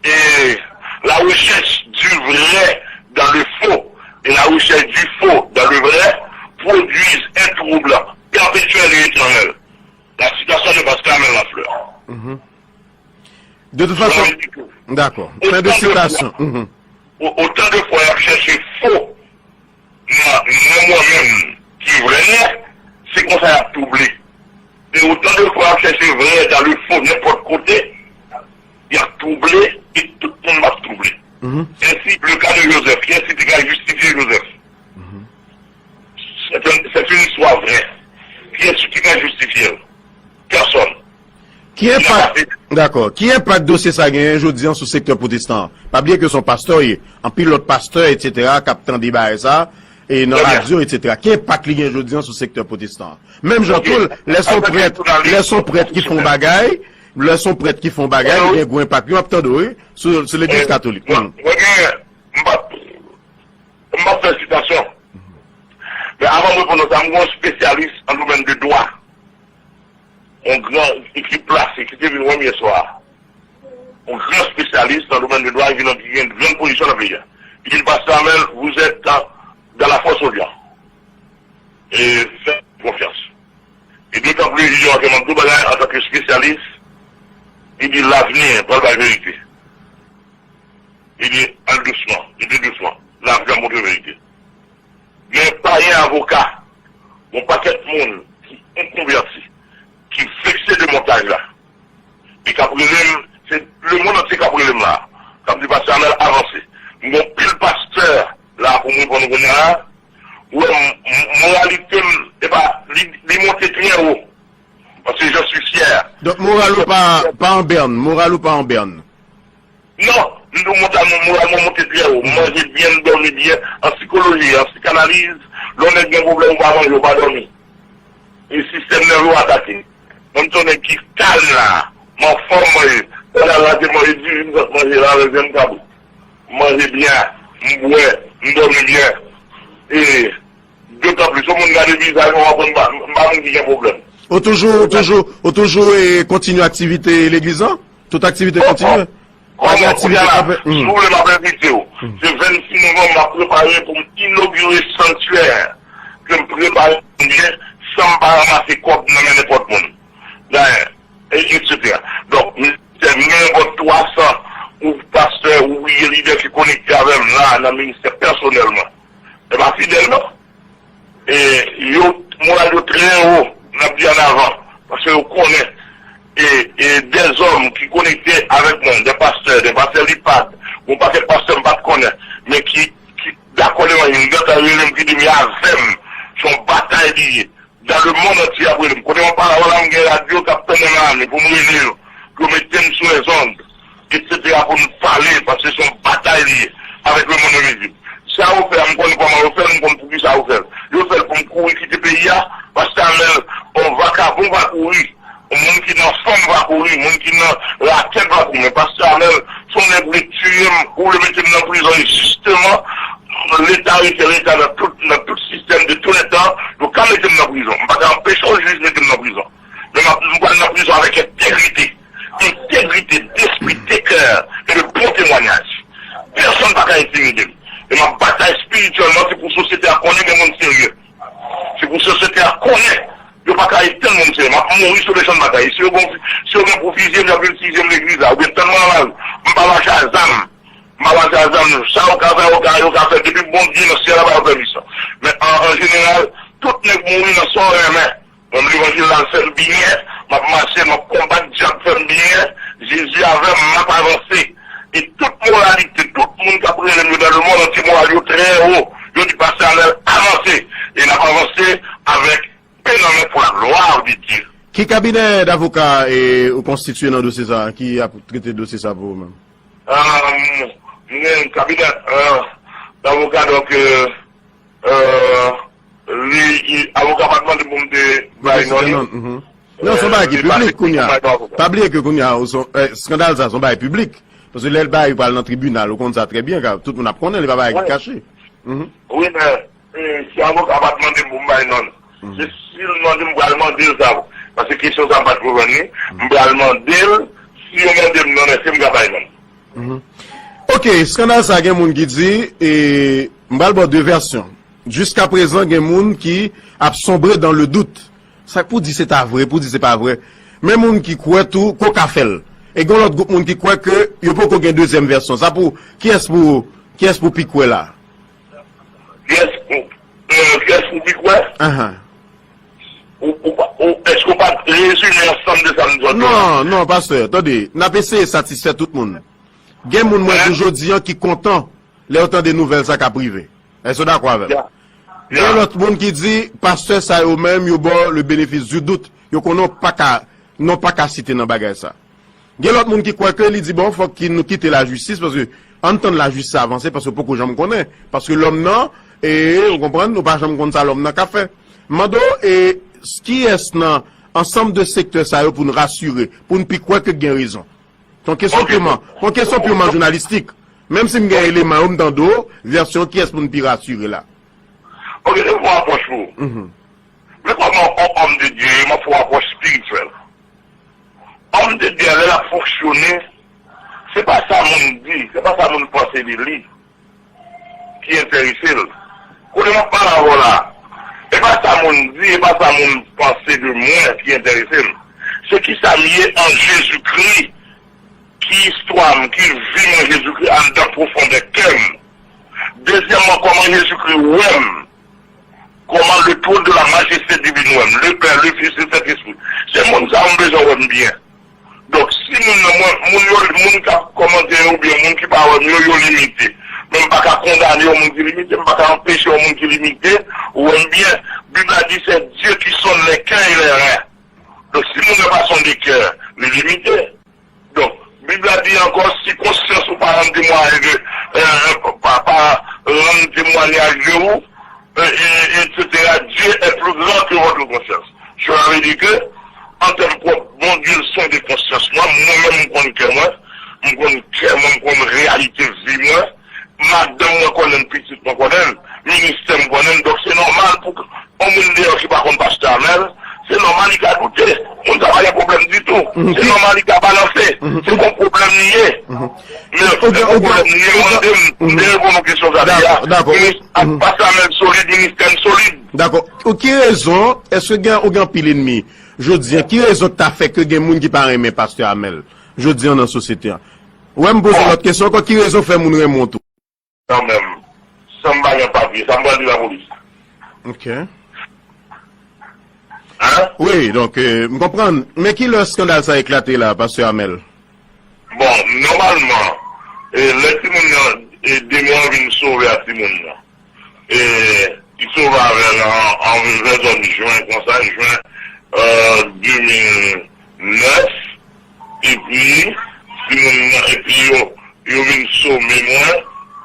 Et la recherche du vrai dans le faux et la recherche du faux dans le vrai produisent un trouble perpétuel et éternel. La citation de Pascal Amel Lafleur. Mhm. De tout fason, dakò. Fen de sitasyon. Mhm. O- otan de fwa y ap chèche fo nan, nan mwen menm ki vrè, se konsa y ap twouble. E otan de fwa y ap chèche vrè dans le faux nenpòt kote, y ap twouble e tout moun ap twouble. Mhm. Ensi, le ka de Joseph, kiyès ki te ka jistifye Joseph? Mhm. C'est un- c'est une histoire vraie. Kiyès ki ka jistifye l? Pèsonn. Ki enpak, dakò, ki enpak dosye sa genyen jodi an sou sektè pwotestan an? Pa bliye ke se yon pastè w ye. Anpil lòt pastè, etsetera, k ap tande bagay sa, e nan radyo, etsetera. Ki enpak li gen jodi an sou sektè pwotestan an? Menm jan tou, lè se yon prèt, lè se yon prèt ki fè yon bagay, lè se yon prèt ki fè yon bagay, li gen gwo enpak. Yo ap tande w, wi, sou, sou legliz katolik. Mwen, mwen gen, m p ap, m p ap fè sitasyon. Men avan m reponn nan sa, m gen yon espesyalis an domèn de dwa. Yon gran ki, ki plase, ki te vin wè m yè swa a. yon gran espesyalis nan domèn de dwa, ki nan, ki gen gran pozisyon nan peyi a. Li di, Pastè Amèl, vous êtes dans, dans la fosse aux lions. E fè konfyans. E dotan plis, li di, ok, m ap di w bagay antanke espesyalis, li di, lavni pral bay verite. Li di, al dousman, li di dousman, lavni ap montre verite. Men pa gen avoka, yon pakèt moun ki konvèti, ki vekse de montaj la. E k ap rele m, se lemonn antye k ap rele m la. K ap di, Pastè Amèl, avanse. M gen yon pil pastè la pou m reponn ou kounye a la. Ou wè, m- m- moralite m, epa, li, li monte trè wo. Paske je suis fier. Donk, moral ou pa, pa an bèn, moral ou pa an bèn. Non, m di w, moral mwen, moral mwen monte trè wo. M manje byen, m dòmi byen. An sikoloji, an sikanaliz, lè yon nèg gen pwoblèm, ou pa manje, ou pa dòmi. E sistèm nève w atake. Mwen, m se yon nèg ki kalm la. M anfòm, mwen ye. Talè a, se manje diri, m sot manje la, avèk vyann kabrit. M manje byen, m bwè, m dòmi byen. E dotan plis, yon moun gade vizaj mwen, w ap wè m pa, m pa moun ki gen pwoblèm. Ou toujou, ou toujou, ou toujou e kontinye aktivite legliz lan? Tout aktivite kontinye? Pa gen aktivite kanpe? Si w vle, m ap envite w. Se vennsis novanm, m ap prepare pou m inogire santyè ke m prepare byen, san m pa ranmase kòb nan men nenpòt moun. Dayè, e, etsetera. Donk, m gen nenpòt twa san ou pastè, ou lidè ki konekte avè m la, nan ministè pèsonèlman. Se pa fidèl, non. E yo, moral yo trè wo, n ap di an avan, paske yo konnen, e, e dèzòm ki konekte avèk mwen, de pastè, de pastè Lipad, yon pakèt pastè m pa t konnen, men ki, ki dakò levanjil, gentan rele m, ki di m, "Avè m, se yon batay li ye." Dans le monde entier ap rele m. Kote mwen pale avè w la, m gen radyo k ap tann mwen nan lane pou m rele yo, pou yo mete m sou les ondes, etsetera, pou n pale, paske se yon batay li ye avèk lemonn envizib. Sa yo fè a, m konn kòman yo fè l, m konn poukisa yo fè l. Yo fè l pou m kouri kite peyi a, Pastè Amèl, yon vakabon pa kouri, yon moun ki nan fanm pa kouri, moun ki nan rakèt pa kouri. Men Pastè Amèl, se yon nèg vle tiye m, ou vle mete m nan prizon, e jisteman, Leta rete Leta nan tout, nan tout sistèm de tou lè tan, yo ka mete m nan prizon. M pa ka anpeche yon jij mete m nan prizon. Men m ap, m pral nan prizon avèk entegrite. Entegrite d'esprit, de kè e de bon temwanyaj. Pèsonn pa ka entimide m. E m ap batay espirityèlman, se pou sosyete a konnen gen moun serye. Se pou sosyete a konnen yo pa ka etenn moun serye. M ap mouri sou le chan de batay. E si yo gen, si yo gen pou fizye m, y ap vin fizye m legliz la. Oubyen tann mwen nan lari. M pa mache a zam. M pa mache a zam. Sa yo ka fè, yo ka, yo ka fè. Depi Bondye nan syèl la ba yo pèmisyon. Men an, an jeneral, tout nèg mouri nan sa yo renmen. Mwen, levanjil la fè m byen, m ap mache, m ap konbat dyab fè m byen, Jezi avè m, m ap avanse. E tout moralite, tout moun k ap rele m yo dans le monde entier, moral yo trè wo. Yo di, Pastè Amèl, avanse. E n ap avanse avèk pè nan men pou la gloire de Dieu. Ki kabinè davoka e, ou konstitye nan dosye sa a, ki ap trete dosye sa a pou ou menm? Ah, m gen kabinè, ah, davoka, donk, euh, euh, li, li, avoka pa t mande pou m te bay non li. Non, se yon bagay ki piblik kounye a. Pa bliye ke kounye a, ou se yon, eh, eskandal sa, se yon bagay piblik. Paske lè l bay, li pral nan tribinal, ou konn sa trè byen, ka, tout moun ap konnen, li pa bagay ki kache. Wi, men, eh, si avoka pa t mande m pou m bay non l, se si l mande m, m pral mande l sa. Paske kesyon sa m pa t konprann li, m pral mande l, si yo mande m non, èske m ka bay non l? Ok, eskandal sa gen moun ki di, e, m pral ba w de vèsyon. Jiskaprezan, gen moun ki ap sonbre dans le doute. Sa k pou di se ta vre, pou di se pa vre. Men moun ki kwè tou, ke w ka fè l. E gen lòt gwoup moun ki kwè ke yo poko gen dezyèm vèsyon. Sa pou, kiyès pou, kiyès pou pi kwè la? Kiyès pou, euh, kiyès pou pi kwè? Ahan. Ou, ou pa, ou, èske w pa t rezime ansanm de sa m di w? Non, non, pastè, tande, n ap eseye satisfè tout moun. Gen moun mwen di w jodi an ki kontan lè yo tande nouvèl sa k ap rive. Èske w dakò avè m? Gen lòt moun ki di, pastè sa yo menm, yo ba w le bénéfice du doute. Yo konnen w pa ka, non pa ka site nan bagay sa. Gen lòt moun ki kwè ke li di, bon, fòk ki nou kite lajistis, paske ann tann lajistis avanse, paske w poko janm konnen. Paske lòm nan, e, ou konprann, nou pa janm konn sa lòm nan ka fè. M mande w, e, kiyès nan ansanm de sektè sa yo pou n rasire, pou n pi kwè ke gen rezon? Se yon kesyon piman, yon kesyon piman jounalistik. Menm si m gen eleman yo, m tande w, vèsyon kiyès pou n pi rasire la? Ok, se yon apwòch pou ou. Men kòman yon òm de Dye ye, m ap fè yon apwòch espirityèl. Òm de Dye a, lè l ap fonksyone, Se pa sa moun di, se pa sa moun panse de li ki enterese l. Kote m ap pale avè w la, e pa sa moun di, e pa sa moun panse de mwen ki enterese m. Se kisa m ye an Jezikri, ki istwa m, ki vi m an Jezikri anndan pwofondè kè m. Dezyèmman, kòman Jezikri wè m. Comment le trône de la majesté divine wè m, le Père, le Fils, le Saint-Esprit. Se moun sa yo m bezwen wè m byen. Donk, si moun nan, mwen, moun yo, moun k ap kòmante yo oubyen moun ki pa wè m yo, yo limite. Men m pa ka kondane yon moun ki limite, m pa ka anpeche yon moun ki limite wè m byen. Bib la di, c'est Dieu qui sonde les cœurs et les reins. Donk, si moun nan pa sonde kè, li limite. Donk, Bib la di ankò, si konsyans ou pa rann temwayaj de, euh, pa, pa rann temwayaj de ou, euh, et, et cetera, Dieu est plus grand que votre conscience. Cela veut dire que, an tèm pwòp, Bondye l sonde konsyans mwen, mwen menm m konn kè mwen, m konn kè mwen, m konn reyalite vi mwen, madanm mwen konnen l, pitit mwen konnen l, ministè m konnen l, donk se nòmal pou yon moun deyò ki pa konn pastè Amèl, se nòmal li ka doute. Moun sa pa gen pwoblèm ditou. Se nòmal li ka balanse. Se yon pwoblèm li ye. Men se yon pwoblèm li ye, mande m, m te reponn yon kesyon sa deja. Minis ak pastè Amèl solid, ministè m solid. Dakò. Ou ki rezon, èske gen, ou gen anpil enmi? Jodi an, ki rezon k ta fè ke gen moun ki pa renmen pastè Amèl? Jodi an nan sosyete an. Wè, m poze lòt kesyon ankò, ki rezon fè moun renmen w tou? Kanmenm, san m pa gen papye, sa m pral di lapolis? Ok. Hein? Wi, donk, euh, m konprann. Men ki lè eskandal sa eklate la, pastè Amèl? Bon, nòmalman, eh, lè timoun nan, eh, demon an vin sove a timoun nan, eh, li sove avè l an, an vè zòn jen konsa, jen, euh, de mil nèf, epi timoun nan, epi yo, yo vin some mwen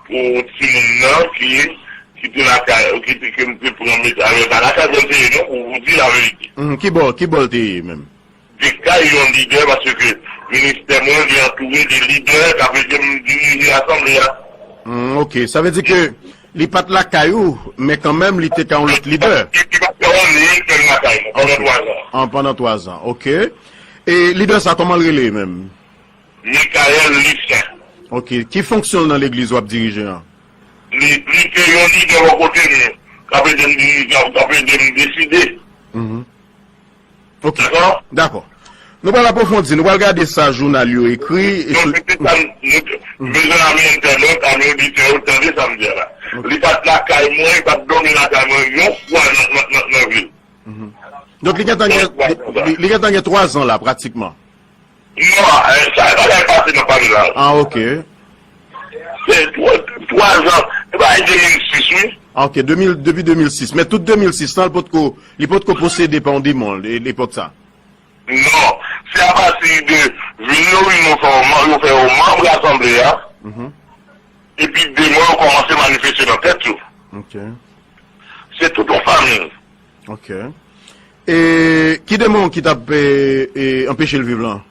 pou timoun nan ki, ki te lakay, ki te, ke m te pran met avè l, pa lakay mwen te ye non, pou, pou di laverite. Mhm, ki bò, ki bò l te ye menm? Te kay yon lidè, paske ministè mwen, li antoure de lidè k ap ede m dirije asanble a. Hmm, ok. Sa vle di ke li pa t lakay ou, men kanmenm li te kay yon lòt lidè. Li, li pa t fè yon liy menm lakay mwen pandan twa zan. An, pandan twa zan, ok. E lidè sa, kòman l rele menm? Michael Lucien. Ok. Ki fonksyon l nan legliz w ap dirije an? Li, li te yon lidè bò kote m, k ap ede m dirije, k ap ede m deside. Mhm. Ok. Dakò? Dakò. Nou pral apwofondi, nou pral gade sa jounal yo ekri. Donk, se te sa m, nou te, m bezwen ame entènot, ame oditè yo, tande sa m di a la. Ok. Li pa t lakay mwen, li pa t dòmi lakay mwen yon fwa nan, nan, nan, nan vil. Mhm. Donk, li gentan gen, li, li gentan gen twa zan la, pratikman. Non, eh, sa, bagay pase nan pale la. Ah, ok. Se twa, twa zan, se bagay de mil sis, wi. Ah, ok, de mil, depi de mil sis. Men tout de mil sis lan, li potko, li potko posede pa yon demon, le-, lepòk sa. Non, se apati de vin yo vin yo fè yo man-, yo fè yo manm asanble a. Mhm. Epi demon yo kòmanse manifeste nan tèt yo. Ok. Se tout yon fanmi. Ok. E ki demon ki t ap, e, e, anpeche l viv lan?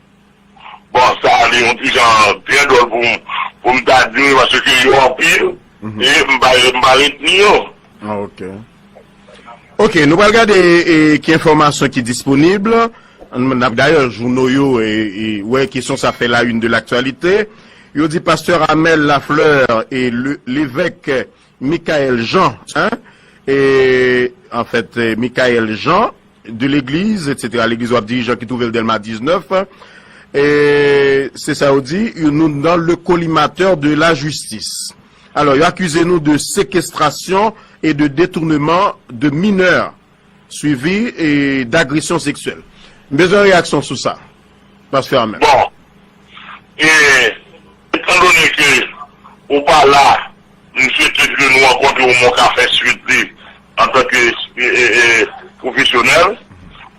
Bon, sa li yon ti jan trè dwòl pou m, pou m ta di wi, paske yo anpil, mhm, e m pa, m pa retni yo. Ah, ok. Ok, nou pral gade, e, ki enfòmasyon ki disponib. N ap, dayè, jouno yo, e, e, wè kesyon sa fè la une de l'actualité. Yo di pastè Amel Lafleur e le, levèk Michaël Jean, hein, e, an fèt, e, Michaël Jean, de l'église, et cetera, legliz w ap dirije ki twouve l Dèlma diznèf, e, se sa yo di, nou dans le collimateur de la justice. Alò, yo akize nou de séquestration et de détournement de mineurs, suivi, e, d'agression sexuelle. M bezwen reyaksyon sou sa. Pastè Amel. Bon, e, etandone ke ou pa la, m swete ke nou rankontre w, mwen ka fè swit li antanke, e, e, e, pwofesyonèl,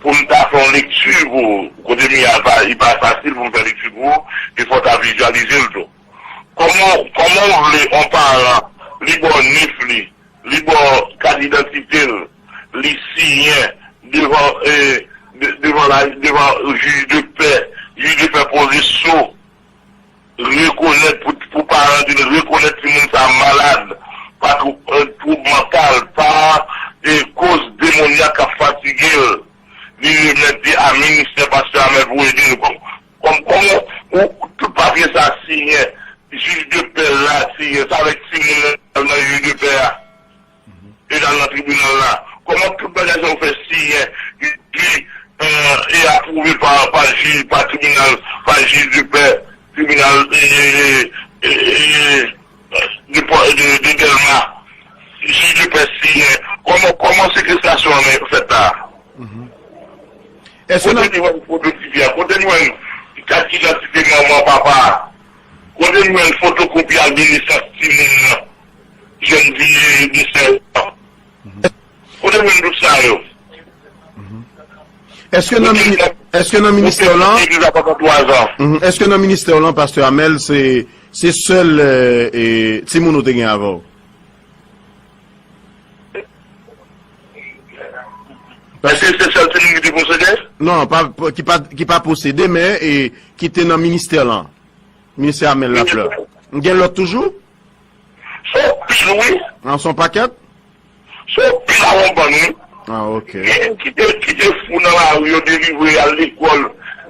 pou m ta fè yon lekti pou ou. Kote m ye a, pa, li pa fasil pou m fè lekti pou ou, e fò w ta vizyalize l tou. Kòman, kòman w vle yon paran, li ba w nif li, li ba w kat idantite l, li siyen devan, e, de-, devan la, devan jij de pè, jij de pè poze so, rekonèt, pou, pou paran di l rekonèt timoun sa malad, pa twou-, e, twoub mantal, pa, e, koz demonyak k ap fatige l. Li remèt li a ministè pastè Amel pou ede l. Kòm, kòm, kòm ou, tout papye sa siyen, Yes, avèk timoun nan, nan jij de pè a. E l al nan tribinal la. Kòman tout bagay sa yo fè siyen, epi, euh, e apwouve pa, pa jij, pa tribinal, pa jij de pè, tribinal, e, e, e, e, de, de, de Dèlma, jij de pè siyen? Kòman, kòman sekestasyon an fèt la? Èske Kote nan nou wè foto tifi a? Kote nou wè kat idantite manman, papa a? Kote nou wè fotokopi ak de nesans timoun nan? Jèn fi de sèz an. Kote nou wè tout sa yo? Èske nan mini- èske nan ministè lan? Deja pandan twa zan. Mhm. Èske nan ministè lan, pastè Amèl, se se sèl, euh, e, timoun ou te gen avè w? Èske se sèl timoun ki te posede? Non, pa, pa- ki pa, ki pa posede, men e, ki te nan ministè lan. Ministè Amèl Laflè. M gen lòt toujou? Se anpil, wi. An, se yon pakèt? Se anpil a yon bann, wi. Ah, ok. Gen ki te, ki te fou nan lari, yo delivre al lekòl.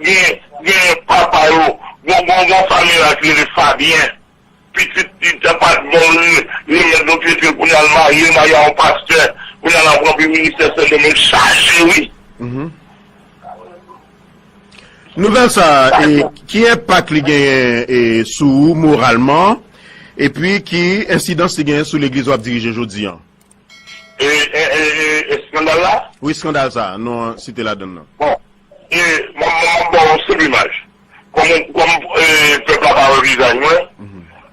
Gen, gen papa yo. Gon, gon, gon fanmi la ki rele Fabyen. Pitit li te pa t bon, li, li met nou pitit, kounye a l marye, marye a yon pastè, kounye a l ap ranpli ministè Sendomeng chaje, wi. Mhm. Nouvèl sa a, e, ki enpak li genyen, e, sou ou moralman, epi ki ensidans li genyen sou legliz w ap dirije jodi an? E, e, e, e, eskandal la? Wi, eskandal sa a, nou site ladan l nan. Bon, e, m ap, m ap ba w yon senp imaj. Kòm, kòm, e, pèp la pa wè vizaj mwen,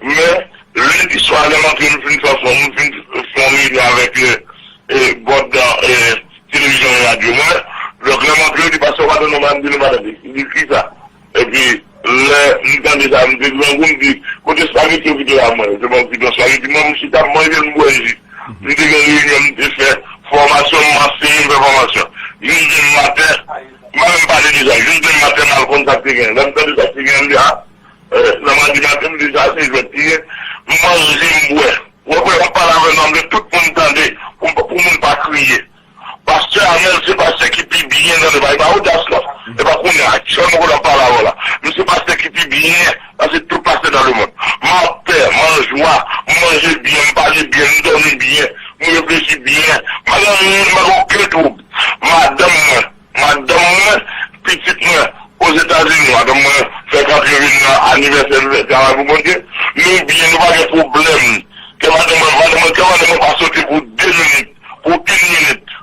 men lendi swa, lè m antre, m fin fè fon, m fin fè yon reyinyon avèk, e, e, bòd, e, televizyon e radyo mwen. Donk, lè m antre, yo di, "Pastè, w pa tande non?" M di, "Nou pa tande." Li di, "Kisa?" Epi, lè m tande sa, m te grangou, m di, "Kote espageti yo kite la mwen?" Yo te ban m fidon espageti, mwen, m chita, m manje, m bwè ji. M te gen reyinyon, m te fè fòmasyon, m anseye, m fè fòmasyon. Jis demen maten, m pa menm pale de sa. Jis demen maten, m al konn sa k te gen. Lè m tande sa k te gen, m di, "A, eh, nan madi maten, m di, sa se jwèt li ye." M manje, m bwè. Ou wè, w ap pale avè m, m vle tout moun tande, pou, pou moun pa kriye. Pastè Amèl se pastè ki pi byen nan legliz. E pa odas, non. E pa kounye a, aktyèlman, kote m ap pale avè w la. Men se pastè ki pi byen, pase tout pastè nan lemonn. M anpè, m an jwa, m manje byen, m pale byen, m dòmi byen, m reflechi byen. M pa gen anyen, m pa gen okenn twoub. Madanm mwen, madanm mwen, pitit mwen, Ozetazini, madanm mwen fèk antre vin nan anivèsè travay pou Bondye. Nou byen, nou pa gen pwoblèm. Kè madanm mwen, madanm mwen, kè madanm mwen pa sote pou de minit, pou yon minit.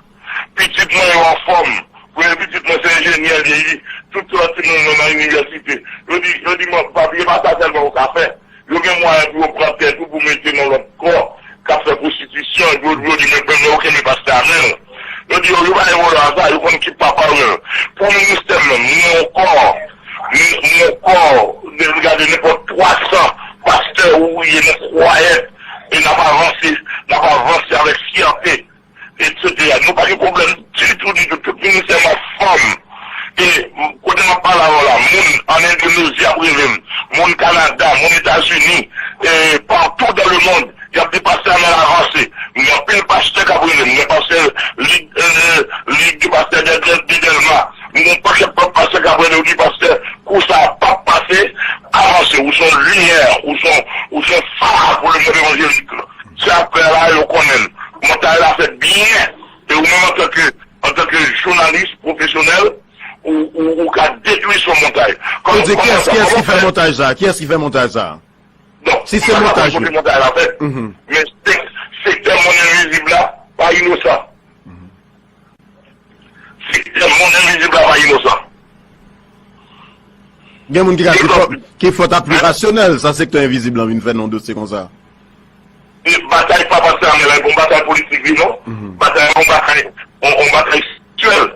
Pitit mwen yo anfòm. Premye pitit mwen se enjenyè li ye. Tout lòt timoun mwen nan inivèsite. Yo di, yo di mwen, "Papi, e pa sa sèlman ou ka fè." Yo gen mwayen pou yo pran tèt ou pou mete nan lòt kò k ap fè pwostitisyon, epi yo, yo di, "Men, men, men, ou kenbe pastè Amèl." Yo di, "Yo, yo pa gen pwoblèm ak sa, yo konn ki papa yo." Pou ministè menm, nou gen yon kò, nou, nou gen yon kò, de, gade nenpòt twa san pastè ouvriye nan kwayè, e n ap avanse, n ap avanse avèk fyète. Etsetera. Nou pa gen pwoblèm ditou, ditou. Tout ministè m ap fòm. E kote m ap pale avè w la, moun ann Endonozi ap rele m, moun Kanada, moun Etazini, e partou dans le monde, y ap di, "Pastè Amèl avanse." M gen anpil pastè k ap rele m, m gen pastè Lig, e, Lig de Pastè de, de, de Dèlma, m gen yon pakèt pa-, pastè k ap rele, yo di, "Pastè, kou sa a p ap pase, avanse, ou se yon limyè, ou se yon, ou se yon fa pou lemonn evanjelik." Se apre la, yo konnen l. Montay la fèt byen. E ou menm antanke, antanke jounalis pwofesyonèl, ou, ou, ou ka detwi son montay. Ou di, kiyès, kiyès ki fè montaj sa? Kiyès ki fè montaj sa? Donk, si se montaj, kote montaj la fèt, men se, sektè monn envizib la pa inosan. Sektè monn envizib la pa inosan. Gen moun ki ka di fòt, ki fòt a pli rasyonèl, sa sektè envizib lan vin fè nan yon dosye konsa. E batay pa pastè Amèl la, e pa yon batay politik li non. Batay, yon batay, yon, yon batay espirityèl.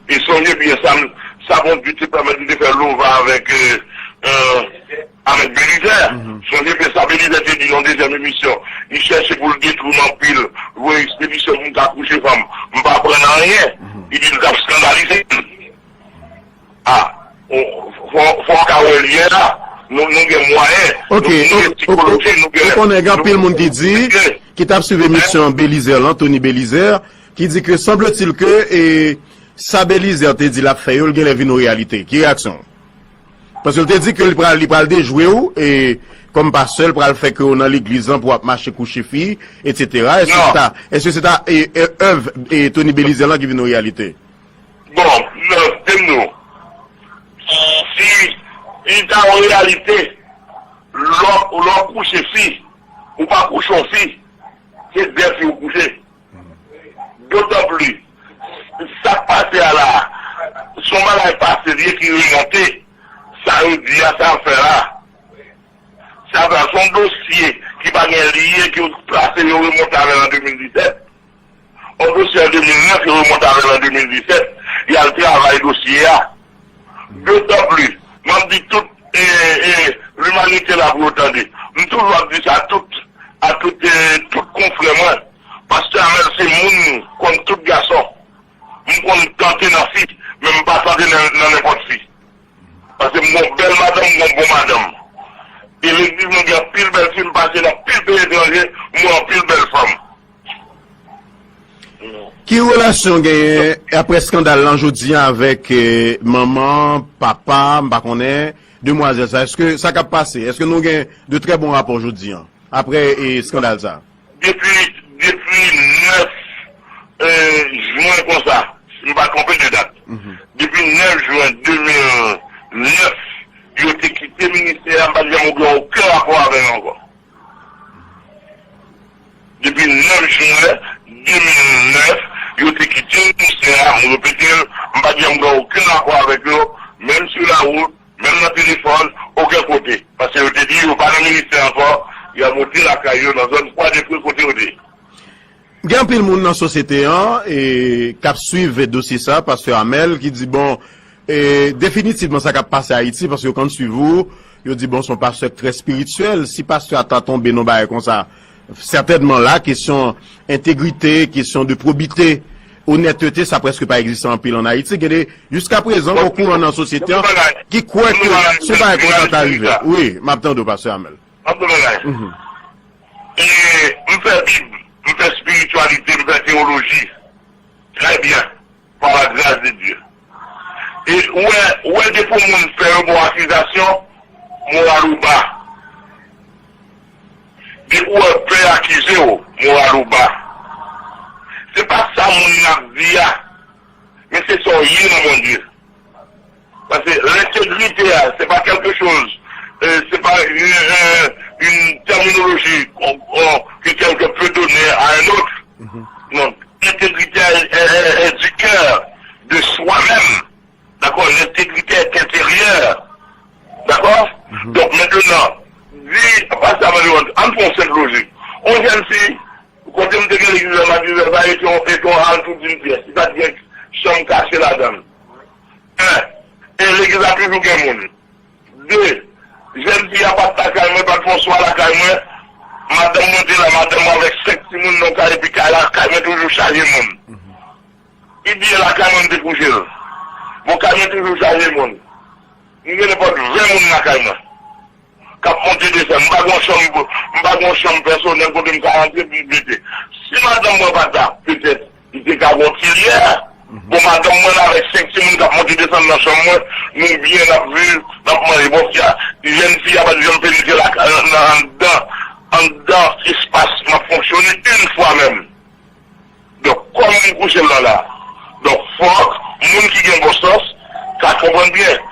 E sonje byen, sa, sa Bondye te pèmèt li te fè lova avèk, e, e, avèk Belizè. Sonje byen sa Belizè te di nan dezyèm emisyon. Li chèche pou l detwi m anpil, voye ekspedisyon pou m ka kouche fanm. M pa aprann anyen. Li di l t ap eskandalize m. A, fò, fò w ka wè l yè la. Nou, nou gen mwayen. Ok, nou, nou gen sikoloji, nou gen, ou konnen gen anpil moun ki di, ki t ap swiv emisyon Belizaire lan, Tony Belizaire, ki di ke sanble-t-il ke, e, sa Belizaire te di l ap fè yo, l genlè vin yon reyalite. Ki reyaksyon w? Paske l te di ke li pral, li pral dejwe w, e, kòm pastè, l pral fè ke w nan legliz lan pou w ap mache kouche fi, etsetera. Èske se ta, èske se ta e, e, èv e, Tony Belizaire lan ki vin yon reyalite? Bon, non, tande m di w, si li ta yon reyalite, lè w lè w kouche fi, ou pa kouche yon fi, se de fi ou kouche. Dotan pli, sa k pase a la, se yon bagay pase li ye ki remonte. Sa yo di a, sa y ap fè la, sa y ap fè la, se yon dosye ki pa gen li ye, ki yo plase, yo remonte avè l an de mil disèt. Yon dosye an de mil nèf, yo remonte avè l an de mil disèt. Y al travay dosye a. Dotan pli, m ap di tout e, e, limanite la pou yo tande. M toujou ap di sa tout, a tout, e, tout konfrè mwen. Pastè Amèl se moun kòm tout gason. M konn tante nan fi, men m pa tante nan, nan nenpòt fi. Paske m gon bèl madanm, m gon bon madanm. E legliz nou gen anpil bèl fi, m pase nan anpil peyi etranje, m wè anpil bèl fanm. Ki relasyon w genyen apre eskandal lan jodi a avèk eh, manman, papa, m pa konnen, demwazèl sa? Èske sa k ap pase? Èske nou gen de trè bon rapò jodi a, apre eh, eskandal sa? Depi, depi nèf eh, jen konsa, si m pa twonpe de dat, depi nèf jen de mil nèf, yo te kite ministè a, m pa t janm gen okenn rapò avè yo ankò. Depi nèf jen de mil nèf, yo te kite ministè a, m repete l, m pa t janm gen okenn rapò avèk yo, menm sou lawout, menm nan telefòn, okenn kote. Paske yo te di yo pa nan ministè ankò, y ap rete lakay yo nan zòn Kwadèpre kote yo te ye. Gen anpil moun nan sosyete an e, k ap swiv dosye sa, pastè Amèl, ki di, bon, e, definitivman sa k ap pase Ayiti, paske yo konn swiv ou, yo di, bon, se yon pastè k trè espirityèl. Si pastè a ta tonbe nan bagay konsa, sètènman la, kesyon entegrite, kesyon de pwobite, onètete, sa prèske pa egziste anpil ann Ayiti. Gen de, jiska prezan, gen kouran nan sosyete an ki kwè ke se bagay konsa ta rive. Wi, m ap tande w, pastè Amèl. M ap di w bagay. E, m fè Bib, m fè espirityalite, m fè teyoloji. Trè byen. Par la grâce de Dieu. E ou wè, ou wè depi yon moun fè yon bon akizasyon, moral ou ba. Depi ou wè pè akize w, moral ou ba. Se pa sa moun nan ap di a, men se sa w ye nan Bondye. Paske lentegrite a, se pa quelque chose, euh, se pa une, euh, une terminologie qu'on, qu'on, que quelqu'un peut donner à un autre. Non, l'intégrité est, est, est, est du cœur, de soi-même. D'accord? L'intégrité est intérieure. D'accord? Donk, mentnan, di, pa sa, ann fè yon senp lojik. Yon jèn fi, kote m te gen legliz la, m ap di, sa, e te yon, e te yon hal tou d'une pièce. Li pa t gen chanm kache ladan l. En, e legliz la toujou gen moun. De, jèn fi a pa t lakay mwen, pa t fè yon swa lakay mwen. Madanm mwen te la, madanm mwen avèk senk timoun nan kay, epi kay la, kay mwen toujou chaje moun. Li byen lakay mwen, m te kouche l. Bon, kay mwen toujou chaje moun. M gen nenpòt ven moun lakay mwen k ap monte desann. M pa gen yon chanm, m pa gen yon chanm pèsonèl kote m ka rantre pou m mete. Si madanm mwen pa t la, petèt, li te ka gen yon ti lyè. Bon, madanm mwen avèk senk timoun k ap monte desann nan chanm mwen, nou byen, n ap viv, n ap manje. Bon, fi a, jèn fi a pa t janm penetre lakay, nan, nan, anndan, anndan espas m ap fonksyone, yon fwa menm. Donk, kòm m kouche l la la, donk, fòk moun ki gen bon sans ka konprann byen.